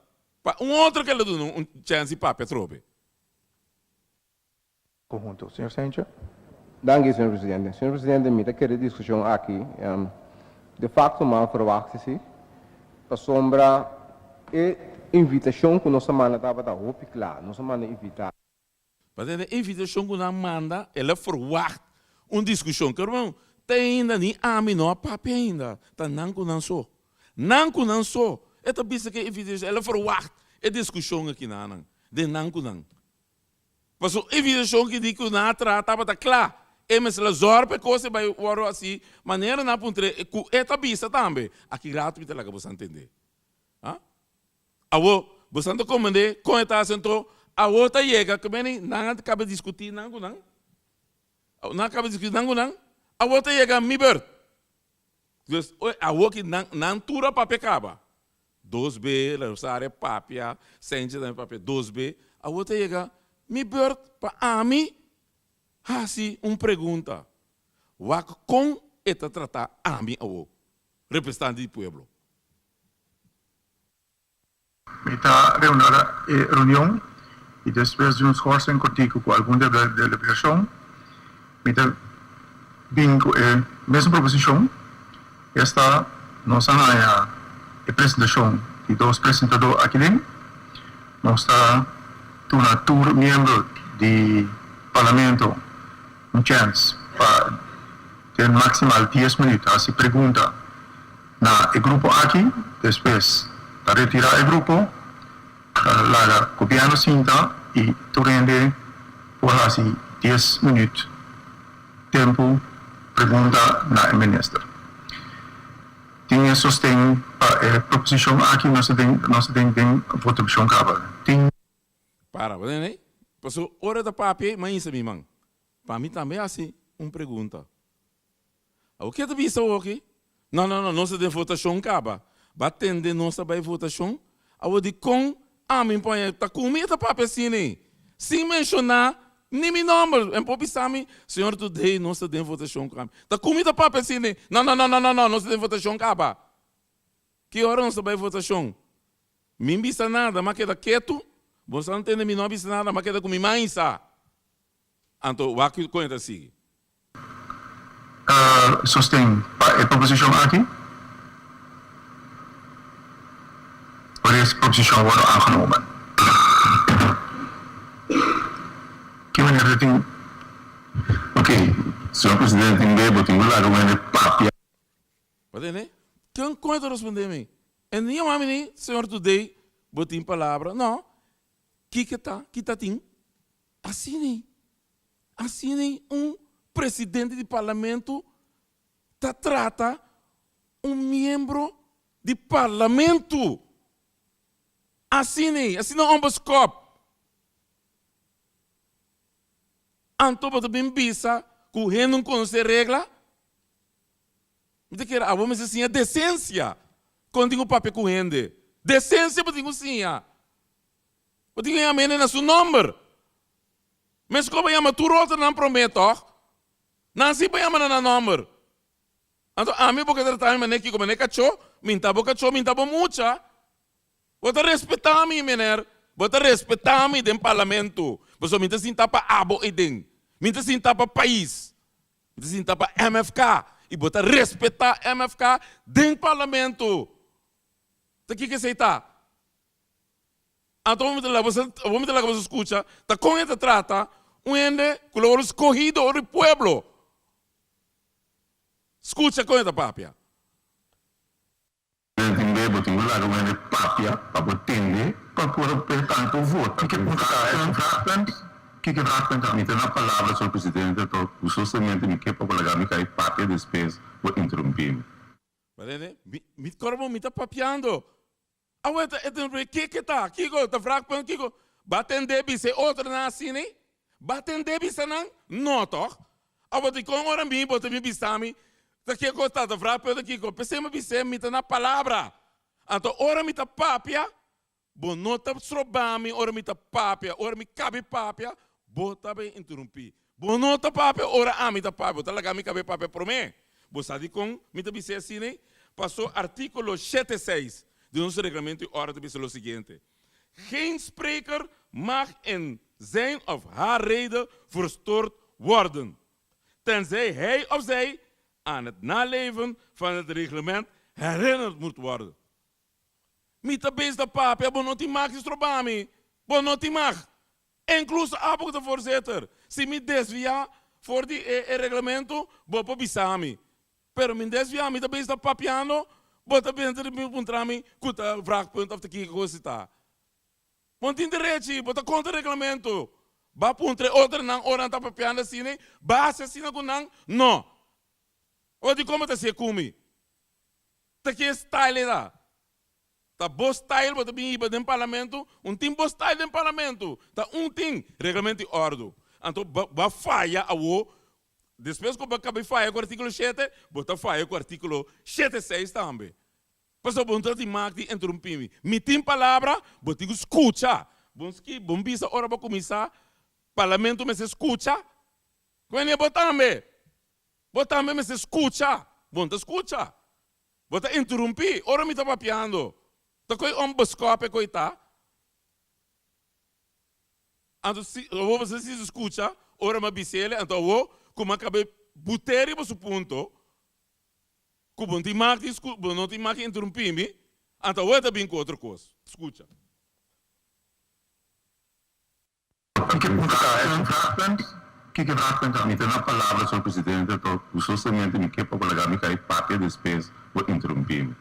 pa un otro ke lo duna un chèns di papia atrobe. Konhunto. Señor Cijntje. Danki, señor presidente. Señor presidente, mi ta kere diskushon aki de facto mal verwachti si, pasobra e invitashon ku nos a manda tabata hopi kla. Nos a manda invitá. Pa den e invitashon ku nan manda, el a ferwagt un diskushon. Ke ruman, te ainda ni ami no a papia ainda, ta nan ku nan so. Nan ku nan so. E ta bisa ku e invitashon, el a ferwagt e diskushon aki na nan, den nan ku nan. Pasobra e invitashon ki di ku nan a traha tabata kla. E mester a zòrg pa e kos ei bai wòrdu hasi manera nan a puntr'é ku e ta bisa tambe. Aki rato mi ta laga boso entendé. Ha? Awor, boso ta komprendé kon e ta hasi anto? Awor ta yega ku meni nan a kaba diskutí nan ku nan. Nan a kaba diskutí nan ku nan. Awor ta yega mi bèrt. Dus, awor ki nan nan tur a papia kaba. Dos be, La Rosaria papia, Senchi tambe papia dos be. Awor ta yega mi bèrt pa ami hasi un pregunta. Wak kon e ta tratá ami awor, representante di pueblo. Mi ta reunada e reunion y despues di un schorsing cortico cu algun deliberacion mi ta bin cu e mesun proposicion, esta nos a haya e presentacion di dos presentador aki den, nos ta duna tur miembro di Parlamento un chens pa den maximal dies minuut haci pregunta Na e grupo aki despues ta retira e grupo, ta laga gobierno sinta y tur hende por haci dies minuut tempo pregunta na e minister. Tin e sosten pa e proposicion aki nos ta den nos ta den den votacion caba. Tin. Para, bo tende? Pasobra ora ta papia ei, m'a insa mi man. Pa mi tambe haci un pregunta. Awor ke ta bisa awoki? No, no, no, nos ta den votashon kaba. Ba tende nos ta bai votashon? Awor dikon ami pon ta ku mi e ta papia asina ei? Sin menshoná ni mi nòmber. En por bisa mi, Señor Today nos ta den votashon ku ami. Ta ku mi ta papia asina ei? No, no, no, no, no, no, nos ta den votashon kaba. Ki ora nos ta bai votashon? Mi n bisa nada, m'a keda ketu. Bo sa ntende mi no a bisa nada, m'a keda ku mi mansa. Anto wak kon e ta sigui. Ta sosten pa e proposishon aki? Por es proposishon wòrdu aangenomen. Ki manera ta tin? Ok, señor presidente, tin be bo tin ku laga un hende papia. Bo tende? Ken kon e ta rospondé mi? E no yama mi ni, señor Today, bo tin palabra. No. Kiko ta? Ki ta tin? Asina, asina un presidente di parlamento ta trata un miembro di parlamento. Asina, asina onbeskop. Anto bo ta bin bisa ku hende no konosé regla? Mi ta kere abo mester siña desensia kon tin ku papia ku hende. Desensia bo tin ku siña. Bo tin ku yama hende na su nomber. Meskos bo yama tur otronan promé tòg? Nan si bo yama na nan nomber. Anto ami bo ke trata mi manera kiko? Manera kachó? Mi n'ta bo kachó, mi n'ta bo mucha. Bo ta respetá mi, meneer. Bo ta respetá mi den parlamento. Pasobra mi ta sinta pa abo eiden. Mi ta sinta pa pais. Mi ta sinta pa MFK. I bo ta respetá MFK den parlamento. Ta kiko esei ta? Anto bo mester laga bo mester laga boso skucha ta kon e ta trata un hende ku lo wòrdu skohí dor di pueblo. Skucha kon e ta papia. Tin be bo tin ku laga un hende papia pa bo tende pa por per por vota. Kiko punto ta e vraagpunt? Kiko vraagpunt ta? Mi ta na palabra señor presidente to gustosamente mi ke pa bo laga mi kai papia despues bo interumpi mi. Bo tende? Mi kòrda mi ta papiando. Awe ta e tempo kiko ta? Kiko ta vraagpunt kiko? Ba tende bisa e otronan asina ei? Ba tende bisa nan? No toch? Awe dikon ora mi bo ta bin bisa mi ta kiko ta ta vraagpunt ta kiko? P'esei mi bis'é mi ta na palabra. Anto ora mi ta papia bo no ta stroba mi ora mi ta papia, ora mi kabi papia bo ta bin interumpi. Bo no ta papia ora ami ta papia, bo ta laga mi kabe papia promé. Bo sa dikon mi ta bis'é asina ei? Pasó artíkulo shete seis di nos reglamento di orde ta bisa lo siguiente, Geen spreker mag in zijn of haar rede verstoord worden, tenzij hij of zij aan het naleven van het reglement herinnerd moet worden. Mi ta bezig ta papia, bo no tin mag di stroba mi. Bo no tin mag. Inkluso abo ku ta voorzitter. Si mi desviá for di e e reglamento, bo por bisa mi. Pero mi desviá, mi ta bezig ta papiando, bo ta bini ta puntra mi ku ta vraagpunt òf ta kiko ku si ta. Bo no tin derechi, bo ta kontra reglamento. Bo a puntra e otronan ora nan ta papiando asina, bo a hasi asina ku nan? No. Ora dikon bo ta hasié ku mi? Ta ki e style ei ta? Ta bo style bo ta bin hiba den parlamento? Un tin bo style den parlamento. Ta un tin reglamento di ordo. Anto bo a faya awo. Despues ku bo a kaba di faya ku artikulo shete, bo ta faya ku artikulo shete seis tambe. Pasobra bo no ta tin mak di interumpi mi. Mi tin palabra, bo tin ku skucha. Bo ski, bo bisa ora bo kuminsá, parlamento mester skucha. Wene bo tambe. Bo tambe mester skucha. Bo no ta skucha. Bo ta interumpí ora mi ta papiando. Ta koe onbeskòp e koe ta? Anto si awor bo sa si skucha ora mi a bisa el, anto awor ku mi a kaba but'é riba su punto ku bo no tin mag di bo no tin mag di interumpí mi, anto awor e ta bin ku otro kos. Skucha. Kiko punto ta e vraagpunt? Kiko vraagpunt ta? Mi ta na palabra, señor presidente, to gustosamente mi ke pa bo laga mi kai papia despues bo interumpi mi.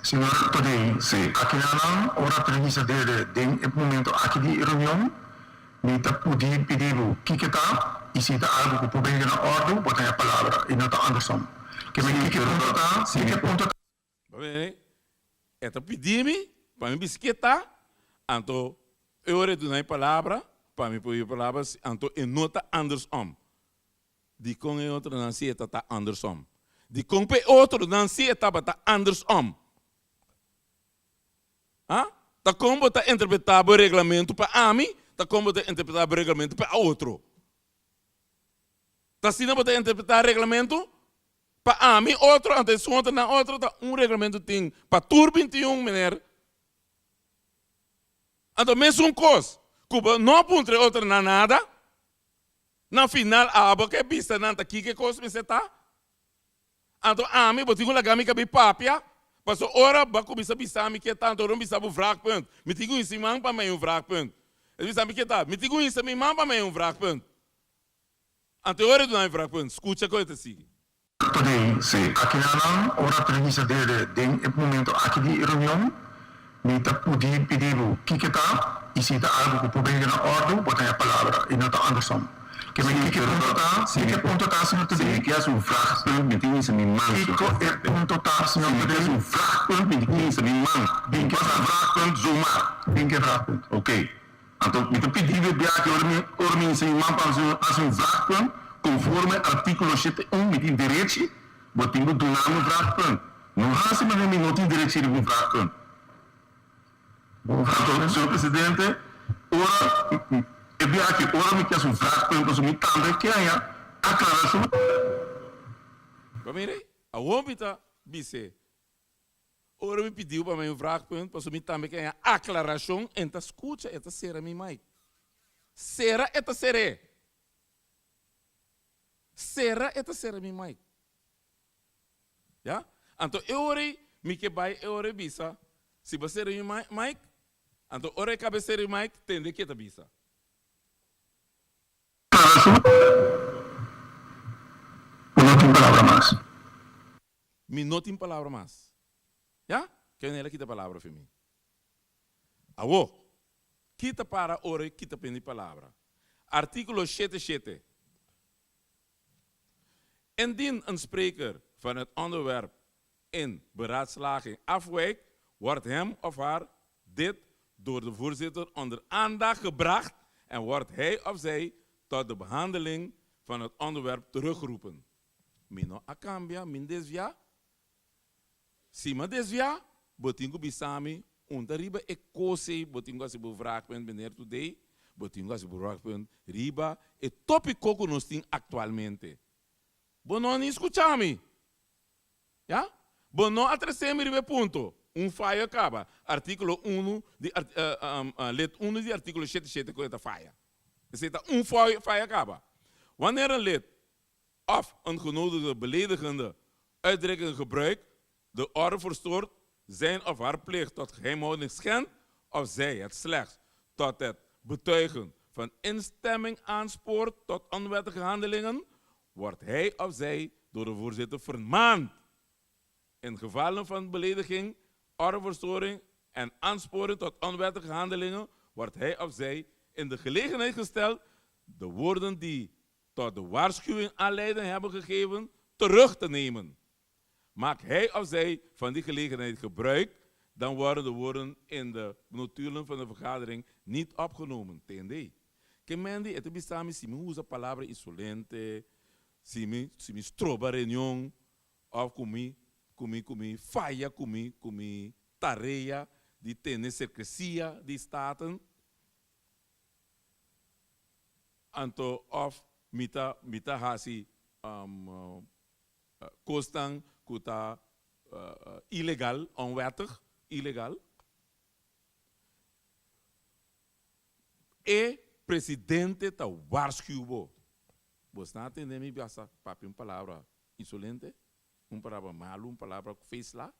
Señor Todey, Si. Akinanan ora ta hisa dede den e momento aki di e reunion, mi ta pudi pidi bo kiko ta y si ta algo cu por bringa na ordo, bo ta haña palabra y no ta andersom. Ke men kiko punto ta? Kiko punto ta? Bo bini, e ta pidi mi pa mi bisketa, anto e ora e duna mi palabra pa mi por palabra, anto e no ta andersom. Dikon e otronan si e ta ta andersom? Dikon pa e otronan si e tabata andersom? Ha? Ta kon bo ta interpretá bo reglamentu pa ami, ta kon bo ta interpretá bo reglamentu pa otro. Ta asina bo ta interpretá reglamentu? Pa ami otro, anto esun otro nan otro, ta un reglamentu tin pa tur 21, meneer. Anto mesun kos ku bo no a puntra e otronan nada, na final abo ke bisa nan ta kiko e kos mester ta. Anto ami bo tin ku laga mi kabi papia, pasobra ora bo a kuminsá bisa mi ke ta, anto ora mi bisa bo vraagpunt, mi tin ku hisa mi man pa mi un vraagpunt. E bisa mi ke ta, mi tin ku hisa mi man pa mi un vraagpunt. Anto e ora e duna mi vraagpunt, skucha kon e ta sigui. Today, si. Akinanan ora ta hisa dede den e momento aki di e reunion, mi ta pudi pidi bo kiko ta y si ta algo cu por bringa na ordo, bo ta haña palabra y no ta andersom. Ke men kiko e punto ta? Kiko e punto ta, señor Today? Si mi kier haci un vraagpunt, mi tin hisa mi man, señor Kiko e punto ta, señor Si mi kier haci un vraagpunt, mi tin hisa mi man. Bin ke Pas a vraagpunt zomaar. Bin ke vraagpunt. Oké. Anto mi ta pidi bo biaha ora mi ora mi hisa mi man pa hasi un vraagpunt, conforme articulo shete un mi tin derechi, bo tin ku duna mi un vraagpunt. No hasi manera mi no tin derechi riba un vraagpunt. Anto, señor presidente, ora e biaha aki ora mi ke hasi un vraagpunt pasobra mi tambe ke haña aclaracion. Bo mira ei, awor mi ta bis'é, Ora mi pidiu pa mi un vraagpunt, pasobra mi tambe ke haña aklarashon, en ta skucha, e ta sera mi mic. Sera e ta ser'é. Sera e ta sera mi mic. Ya? Anto e ora ei mi ke bai e ora e bisa, si bo sera mi mic, anto ora e kabe sera mi mic, tende ke ta bisa. Bo no tin palabra mas. Mi no tin palabra mas. Ya? Ken el a kita palabra fi mi? Awo, kita para ora e kita pendi palabra. Artíkulo shete shete. Indien een spreker van het onderwerp in beraadslaging afwijkt, wordt hem of haar dit door de voorzitter onder aandacht gebracht en wordt hij of zij tot de behandeling van het onderwerp teruggeroepen. Mi no a kambia, mi desviá. Si mi a desviá, bo tin ku bisa mi un ta riba e kos ei, bo tin ku hasi bo vraagpunt, meneer Today, bo tin ku hasi bo vraagpunt riba e tópiko ku nos tin aktualmente. Bo no a ni skucha mi. Ya? Bo no a trese mi riba e punto. Un fayo a kaba. Artíkulo unu di lid unu di artíkulo shete shete ku e ta faya. Esei ta un fayo a kaba. Wanneer een lid of een genodigde beledigende uitdrukking gebruikt, de orde verstoort, zijn of haar plicht tot geheimhouding schendt of zij het slechts tot het betuigen van instemming aanspoort tot onwettige handelingen, wordt hij of zij door de voorzitter vermaand. In gevallen van belediging, ordeverstoring en aansporing tot onwettige handelingen wordt hij of zij in de gelegenheid gesteld de woorden die tot de waarschuwing aanleiding hebben gegeven terug te nemen. Maakt hij of zij van die gelegenheid gebruik, dan worden de woorden in de notulen van de vergadering niet opgenomen. Tende. Ke men di e ta bisa mi si mi usa palabra insolente, si mi si mi stroba reunion of ku mi ku mi ku mi faya ku mi ku mi tarea di tene sekresia di Staten, Anto of mi ta mi ta hasi kosnan ku ta ilegal, onwettig, ilegal. E presidente ta warschuw bo. Bosnan a tende mi basa papia un palabra insolente, un palabra malu, un palabra ku feesla,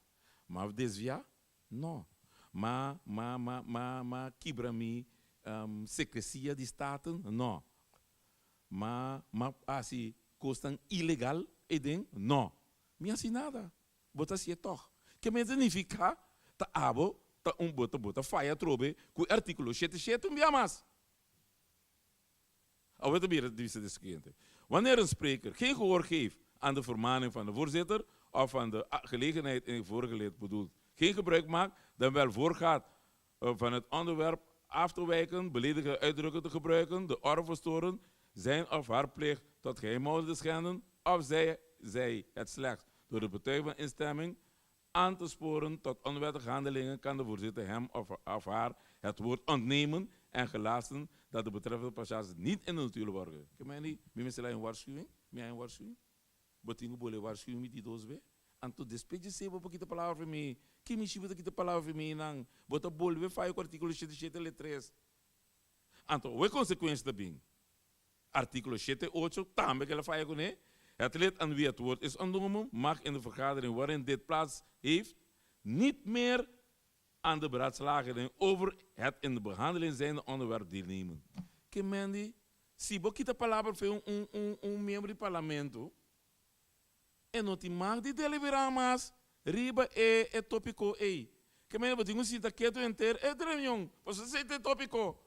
m'a desviá? No. M'a, m'a, m'a, m'a, m'a kibra mi sekresia di Staten? No. M'a, m'a hasi kosnan ilegal eiden? No. Mi hasi nada. Bo ta hasié tòg. Ke men ta nifiká ta abo ta un bo ta bo ta faya atrobe ku e artíkulo shete shete un bia mas. Awor ta bira di bisa di siguiente, Wanneer een spreker geen gehoor geeft aan de vermaning van de voorzitter of van de gelegenheid in het vorige lid bedoeld geen gebruik maakt, dan wel voorgaat van het onderwerp af te wijken, beledigende uitdrukkingen te gebruiken, de orde verstoren, zijn of haar plicht tot geheimhouding te schenden, of zij, zij het slechts door de betuiging van instemming. Aan te sporen tot onwettige handelingen kan de voorzitter hem of haar het woord ontnemen en gelasten dat de betreffende passage niet in de notulen worden. Ke meni, mi mester laga un waarschuwing, mi a un waarschuwing. Bo tin ku bole waarschuwing mi di dos be. Anto despues di esei bo por kita palabra for mi. Ki mishi bo ta kita palabra for mi nan? Bo ta bolbe faya ku artíkulo shete shete le tres. Anto awe konsekuensia ta bin. Artíkulo shete ocho tambe ke la faya kuné, Het lid aan wie het woord is ontnomen mag in de vergadering waarin dit plaats heeft niet meer aan de beraadslaging over het in de behandeling zijnde onderwerp deelnemen. Ke men di, si bo kita palabra for un un un un miembro di parlamento, e no tin mag di deliberá mas riba e e tópiko ei. Ke men di bo tin ku sinta ketu henter e reunion, pasobra esei ta e tópiko.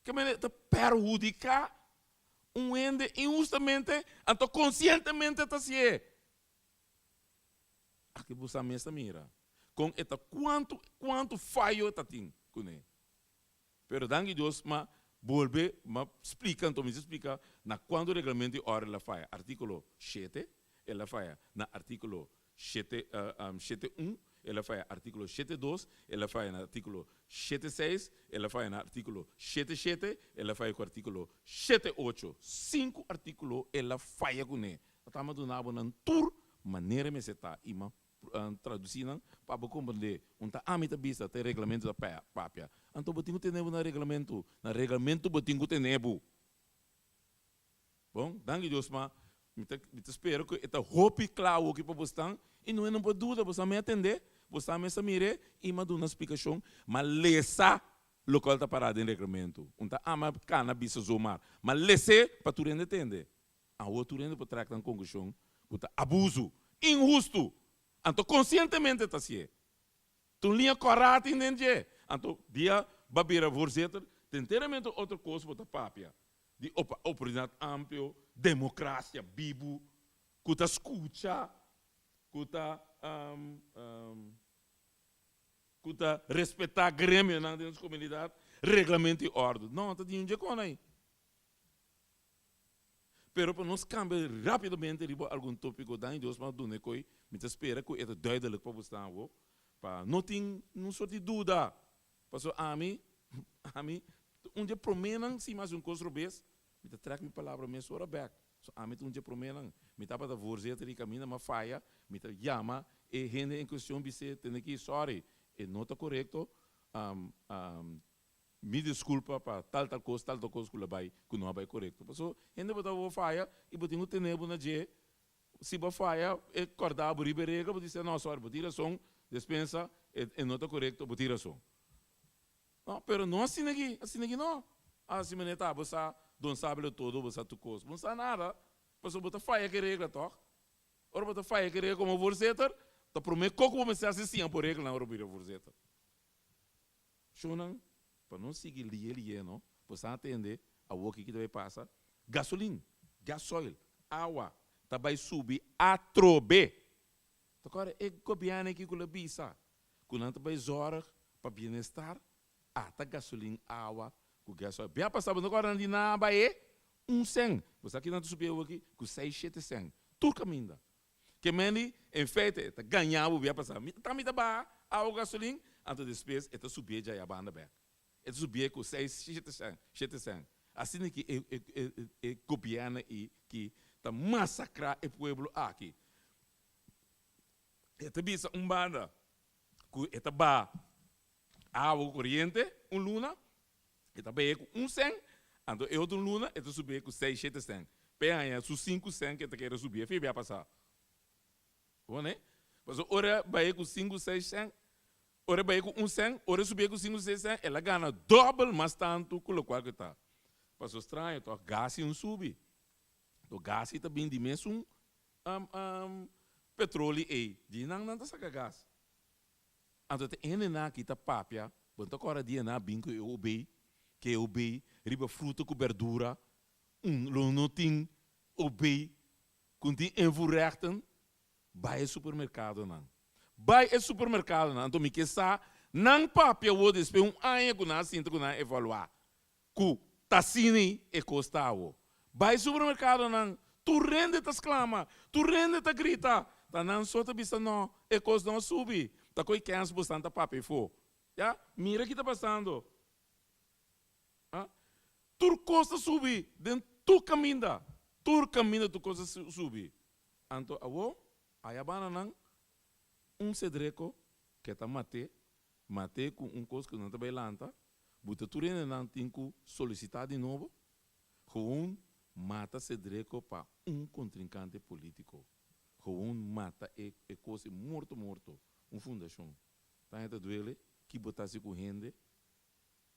Ke men ta perhudiká un hende inhustamente, anto konsientemente ta hasié. Aki bo sa mes ta mira kon e ta kuantu kuantu fayo e ta tin kuné. Pero danki Dios m'a bolbe m'a splika anto mi sa splika na kuantu reglamento i ora el a faya. Artíkulo shete el a faya na artíkulo shete shete un el a faya artíkulo shete dos el a faya na artíkulo shete seis el a faya na artíkulo shete shete el a faya ku artíkulo shete ocho. Sinku artíkulo el a faya kuné. Ta tama duna bo nan tur manera mester ta i ma traduci nan pa bo comprende un ta ami ta bisa ta e reglamento ta papia. Anto bo tin cu tene bo na reglamento, na reglamento bo tin cu tene bo. Bon, danki Dios ma mi ta mi ta spera cu e ta hopi cla awoki pa bosnan i no e no por duda, bosnan me atende, bosnan mes a mire i m'a duna splicacion, m'a lesa locual ta para den reglamento. Un ta ama cana bisa zomar, m'a lese pa tur hende tende. Awor tur hende por trek nan konklushon ku ta abusu, inhustu, anto konsientemente ta hasié. Ta un liña kòrá tin den dje. Anto dia bo a bira voorzitter, ta enteramente otro kos bo ta papia di oportunidat amplio, demokrasia bibu, ku ta skucha, ku ta ku ta respetá gremionan den nos komunidat, reglamento i òrdu. No, ta tin un dje kon ei. Pero pa nos cambia rapidamente riba algun topico dan Dios m'a duna e coy, mi ta spera cu e ta duidelijk pa bo awo, pa no tin un soort di duda. Pasobra ami, ami ta un dje promenan si mi haci un cos robes, mi ta trek mi palabra mesora bek. So ami ta un dje promenan. Mi tabata voorzitter di caminda, m'a faya, mi ta yama e hende en cuestion bis'é, tende aki, sorry, e no ta corecto, Mi disculpa pa tal tal cos, tal tal cos cu lo bay, cu no a bay corecto. Paso hende bo ta bo faya y bo tin cu tene bo na dje. Si bo faya, e corda bo riba e regla, bo dice, no, sorry, bo tin razon, despensa, e e no ta corecto, bo tin razon. No, pero no asina aki, asina aki no. Asi manera ta, bo sa, don sabelo todo, bo sa tur cos. Bo no sa nada, pasobra bo ta faya cu e regla toch. Ora bo ta faya cu e regla como voorzitter, ta prome co cu bo mester haci siña bo reglanan ora bo bira voorzitter. Shownan, pa no sigui lie lie no, bo sa tende awor kiko ta bay pasa, gasolin, gasoil, awa ta bay subi atrobe. Ta kore e gobierno aki ku lo bisa ku nan ta bay zorg pa bienestar, ata gasolin, awa ku gasoil. Bia pasa bo no kore nan di nan a bay e un sen, bo sa kinan ta subi awor aki ku seis shete sen, tur kaminda. Ke meni, en feite, e ta gaña bo bia pasá. Mi ta mi ta baha awa ku gasolin, anto despues e ta subié djaya banda bèk. E ta subié ku seis, shete sèn, shete sèn. Asina ki e e e e gobièrnu ei ki ta masakrá e pueblo aki. E ta bisa un banda ku e ta baha awa ku koriente un luna, E ta beye ku un sèn, anto e otro luna e ta subié ku seis shete sèn. P'e haña su sinku sèn ku e ta kere subié fia bia pasá. Bo ne? Pasobra ora e baye ku sinku seis sèn, ora e baye ku un sèn, ora e subié ku sinku seis sèn, el a gana dòbel mas tantu ku lokual ku e ta. Pasobra straño tòg, gasi un subi. Anto gasi ta bin di mesun petroli ei, di nan nan ta saka gas. Anto te hendenan aki ta papia, bo no ta kòrda dia nan a bin ku e obei, ke e obei riba fruta ku berdura, un lo no tin obei ku tin invoerrechten, bai e supermerkadonan. Bai e supermerkadonan, anto mi ke sa nan papia awor despues un aña ku nan a sinta ku nan a evaluá ku ta asina e kos ta awor. Bai supermerkadonan, tur hende ta sklama, tur hende ta grita. Ta nan so ta bisa no, e kos no a subi. Ta koe kens bosan ta papia efo. Ya, mira ki ta pasando. Ha? Tur kos ta subi den tur kaminda. Tur kaminda tur kos ta subi. Anto awo, aya banda nan un sedreko ke ta mat'é, mat'é ku un kos ku nan ta bai lanta, buta tur hendenan tin ku solisitá di nobo. Gewoon mata Sedreko pa un kontrinkante polítiko. Gewoon mata e e kos e morto morto. Un fundashon. Ta hende ta duele ki bo ta hasi ku hende.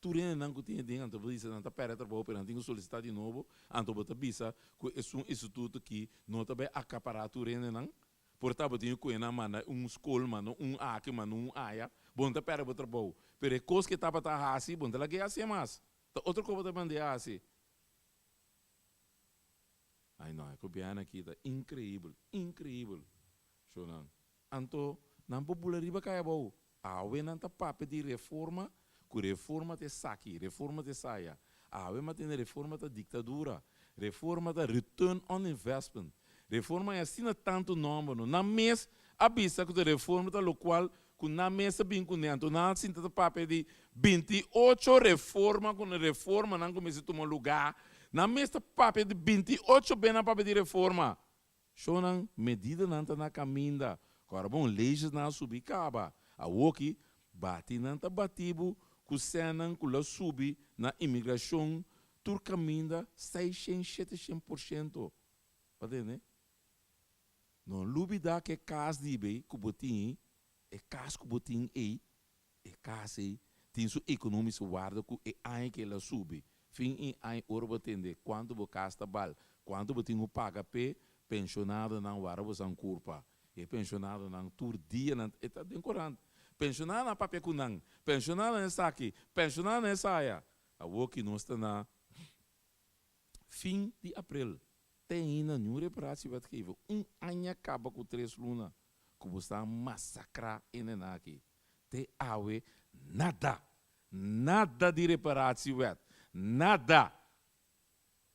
Tur hendenan ku tin e den anto bo ta bisa nan ta pèrdè trabou pero nan tin ku solisitá di nobo. Anto bo ta bisa ku esun instituto ki no ta bai akapará tur hendenan. Por ta bo tin ku nan manda un skol, manda un aki, manda un aya. Bo no ta pèrdè bo trabou. Pero e kos ku e tabata hasi bo no ta lag'é hasié mas. Ta otro koba ta manda e hasi. Ai no, e gobièrnu aki ta inkreibel, inkreibel, shownan. Anto nan por bula riba kai abou. Awe nan ta papia di reforma, ku reforma ta esaki, reforma ta esaya. Awe ma tene reforma ta diktadura, reforma ta return on investment. Reforma e asina tantu nòmber no. Nan mes a bisa ku ta reforma ta lokual ku nan mes a bin kuné. Anto nan a sinta ta papia di 28 reforma ku reformanan ku mester tuma lugá. Nan mes ta papia di 28 be nan papia di reforma. Shownan, medidanan ta na kaminda. Kòrda bon, leyesnan a subi kaba. Awoki, bati nan ta bati bo ku sènnan ku lo subi na imigrashon tur kaminda seishen, sheteshen por shento. Bo tende? No lubida ku e kas di bei ku bo tin, e kas ku bo tin ei, e kas ei tin su ekonomische waarde ku e aña ku el a subi. Fin e aña ora bo tende kuantu bo kas ta bal, kuantu bo tin ku paga p'e penshonadonan wara bo san kurpa. E penshonadonan tur dia nan e ta den korant. Penshonadonan a papia ku nan, penshonadonan esaki, penshonadonan esaya. Awor ki nos ta na Fin di aprel te ainda niun reparatiewetgever un aña kaba ku tres luna ku bo sta masakrá hendenan aki. Te awe nada! Nada di reparatiewet! Nada!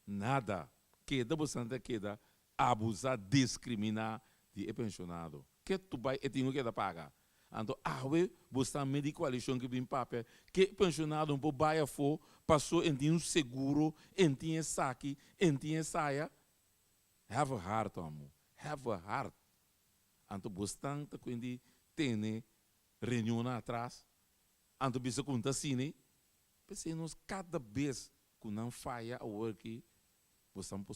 Nada! Keda bo san ta keda abusá, diskriminá di e penshonado. Ke tu bai e tin ku keda paga. Anto awe bo sta me di koalishon ki bin papia ke penshonado no por bai afó paso en tin un seguro, en tin esaki, en tin esaya. Have a heart amo, have a heart. Anto bo stan ta kuen di tene reunionnan atras, anto bisa ku no ta asina. P'esei nos kada bes ku nan faya awor aki bo stan por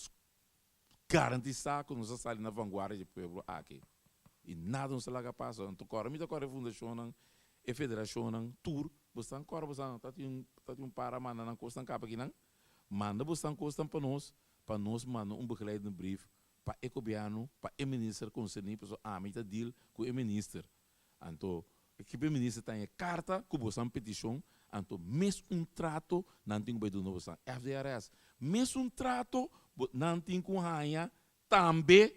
Garantisa ku nos a sali na vanguardia di pueblo aki i nada nos ta laga pasa. Anto kòrda mi ta kòrda e fundashonnan, e federashonnan, tur bosnan kòrda bosnan ta tin ta tin un par a manda nan kosnan kaba akinan. Manda bosnan kosnan pa nos, pa nos manda un begeleidende brief pa e gobièrnu, pa e minister konserní, pasobra ami ta deal ku e minister. Anto ekipo e minister ta haña karta ku bosan petishon, anto mes un trato nan tin ku bai duna bosan. FDRS, mes un trato bo nan tin ku haña tambe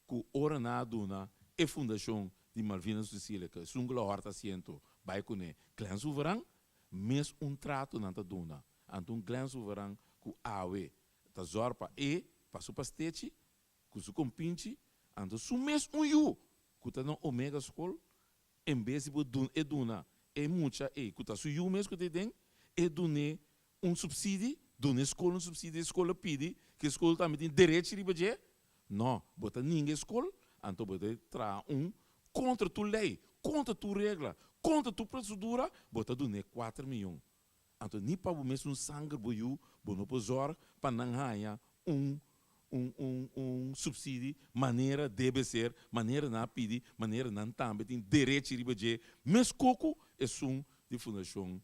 ku ora nan a duna e fundashon di Malvina Cecilia ku esun ku lo hòrta asiento bai kuné Glen Souveran, mes un trato nan ta duna. Anto un Glen Souveran ku awe ta zòrg pa e, pa su pastechi, Ku su kompinchi, anto su mes un yu ku ta na Omega Skol, en bes di bo dun e duna e mucha ei ku ta su yu mes ku ta ei den, e dun'é un supsidi, duna e skol un supsidi, e skol a pidi ku e skol tambe tin derechi riba dje? No, bo ta ninga e skol, anto bo ta traha un kontra tur lei, kontra tur regla, kontra tur prosedura, bo ta dun'é kuater miyon. Anto ni pa bo mes un sanger bo yu bo no por zorg pa nan haña un un un un subsidi manera debe ser, manera nan a pidi, manera nan tambe tin derechi riba dje, mes koku esun di Fundashon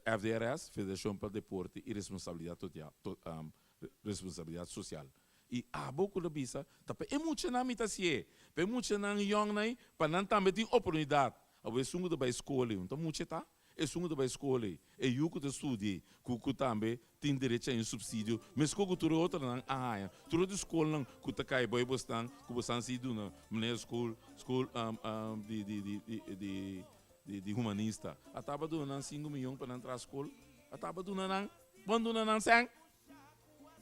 FDRS, Federashon pa Deporte i Responsabilidat Responsabilidat Sosial. I abo ku ta bisa, ta pa e muchanan mi ta hasié, pa e muchanan yòngnan ei, pa nan tambe tin oportunidat. Abo esun ku ta bai skol ei, un ta mucha ta? Esun ku ta bai skol ei, e yu ku ta studia ei, ku ku tambe tin derecho a haña un supsidio, meskos ku tur e otronan a haña. Tur otro skolnan ku ta kai bou e bosnan, ku bosnan sigui duna manera skol, skol di di di di di di humanista. A taba duna nan sinku miyon pa nan traha skol? A taba duna nan? Bon duna nan sèn?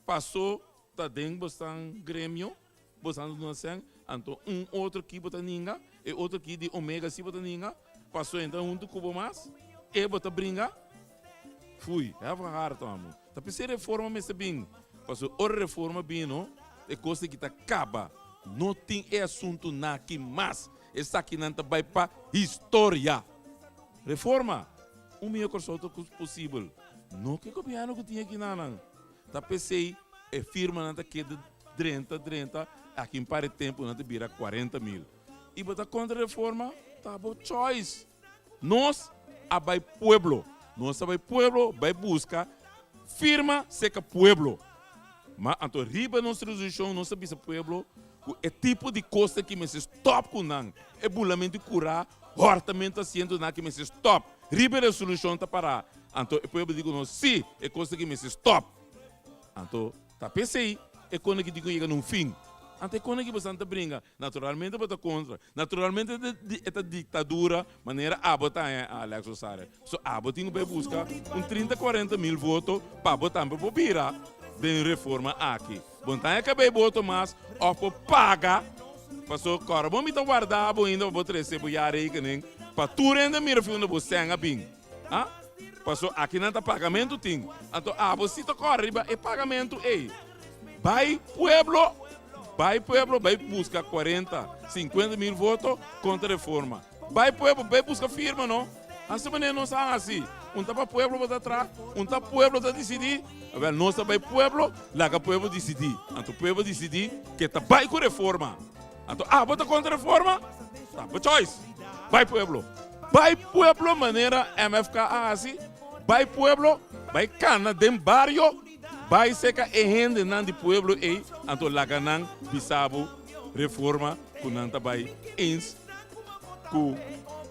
Paso ta den bosnan gremio? Bo ta duna sèn, anto un otro ki bo ta ninga, e otro ki di Omega si bo ta ninga, paso e ta huntu ku bo mas, e bo ta bringa. Fui, hef een hart amo. Ta p'esei reforma mester bin, pasobra ora reforma bino, e kos aki ta kaba. No tin e asuntunan aki mas. Esakinan ta bai pa historia. Reforma! Un mihó Kòrsou ta posibel. No ku e gobièrnu ku tin akinanan. Ta p'esei e firmanan ta keda drenta drenta, aki un par di tempu nan ta bira 40,000. I bo ta kontra reforma? Ta bo choice. Nos a bai pueblo. Nos a bai pueblo bai buska firma seka pueblo. Ma anto riba nos resolushon nos a bisa pueblo ku e tipo di kosnan ki mester stòp ku nan. E bulamentu di kurá, hòrtamentu asientonan ki mester stòp. Riba e resolushon ta pará. Anto e pueblo di ku nos, sí, e kosnan ki mester stòp. Anto ta p'esei e kosnan ki tin ku yega na un fin. Anto e kosnan ki boso ta bringa, naturalmente bo ta kontra. Naturalmente e ta diktadura manera abo ta haña Alex Rosario. So abo tin ku bai buska un 30, 40 mil voto pa bo tambe por bira den reforma aki. Bo no ta haña kabei boto mas òf por paga paso kòrda bo mi ta warda bo ainda pa bo trese bo jaarrekening pa tur hende mira fi unda bo sèn a bin. Ah? Paso aki nan ta pagamentu tin. Anto abo si ta kòrda riba e pagamentu ei. Bai pueblo, bai pueblo, bai buska 40, 50 mil voto kontra reforma. Bai pueblo, bai buska firma no. Hasi manera nos a hasi. Un ta pa pueblo bo ta tra, un ta pueblo ta disidí. Awel nos ta bai pueblo, laga pueblo disidí. Anto pueblo disidí ke ta bai ku reforma. Anto abo ta kontra reforma? Ta bo choice. Bai pueblo. Bai pueblo manera MFK a hasi. Bai pueblo, bai kana den bario. Bai seka e hendenan di pueblo ei, anto laga nan bisa bo reforma ku nan ta bai eens ku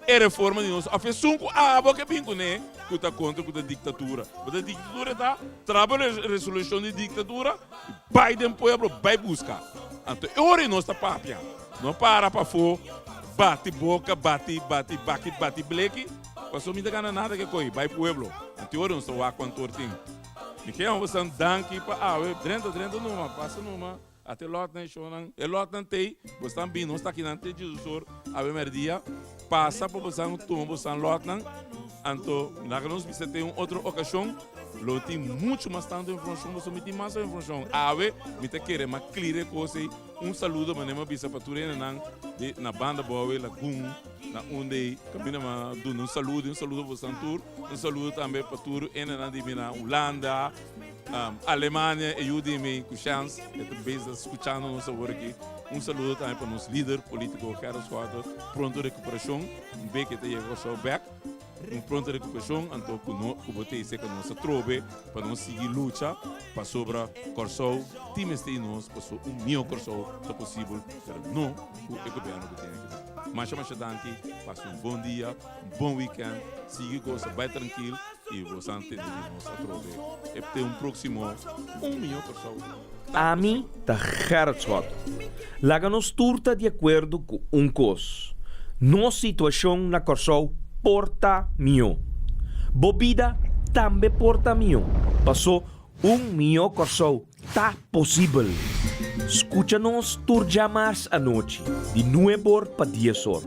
e reforma di nos òf esun ku abo ke bin kuné ku ta kontra ku ta diktatura. Bo ta diktatura ta traba resolushon di diktatura i bai den pueblo bai buska. Anto e ora ei nos ta papia. No para pafó bati boka bati bati baki bati bleki pasobra mi ta gana nada ke koi bai pueblo. Anto e ora nos ta wak kuantu or tin. Mi ke hon bosan danki pa awe. Drenta, drenta numa, pasa numa. Ate lòtnan e shownan. E lòtnan t'ei, bosnan bin, nos ta akinan te Jesus or awe mèrdia. Pasa pa bosan tuma bosan lòtnan. Anto, laga nos bisa te un otro okashon. Lo tin muchu mas tantu informashon, boso mi tin mas informashon. Awe mi ta kere m'a clear e kos ei. Un saludo manera m'a bisa pa tur hendenan di na banda Bowe, Lagun, na unda ei kaminda m'a duna un saludo. Un saludo pa bosan tur. Un saludo tambe pa tur hendenan di mi na Hulanda, Alemania, e yu di mi ku shans e ta bezig ta skuchando nos awor aki. Un saludo tambe pa nos lider politiko Gerrit Schotte, pronto rekuperashon, un bek e ta yega Kòrsou bèk. Un pronto rekuperashon anto ku no ku bo ta esei ku nos atrobe pa nos sigui lucha pasobra Kòrsou tin mester di nos paso un mihó Kòrsou ta posibel pero no ku e gobièrnu ku tin akinan. Masha masha danki, pasa un bon dia. Bon weekend, sigui gosa, bai trankil y bo a tende di nos atrobe e te un proximo Un Mihó Kòrsou ta Ami ta Gerrit Schotte. Laga nos tur ta di akuerdo ku un kos, nos situashon na Kòrsou por ta mihó. Bo bida tambe por ta mihó, pasó un mihó Kòrsou Ta posibel! Skucha nos tur djamars anochi di nuebor pa diesor,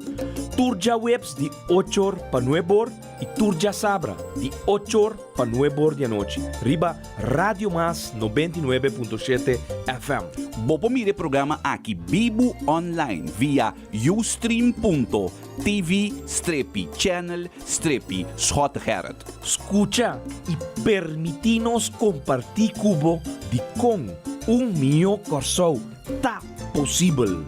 tur djaweps di ochor pa nuebor i tur djasabra di ochor pa nuebor di anochi riba Radio Mas 99.7 FM. Bo por mira e programa aki bibu online via ustream.tv strepi channel strepi Schottegerrit. Skucha i permití nos kompartí ku bo dikon un mihó Kòrsou ta posibel.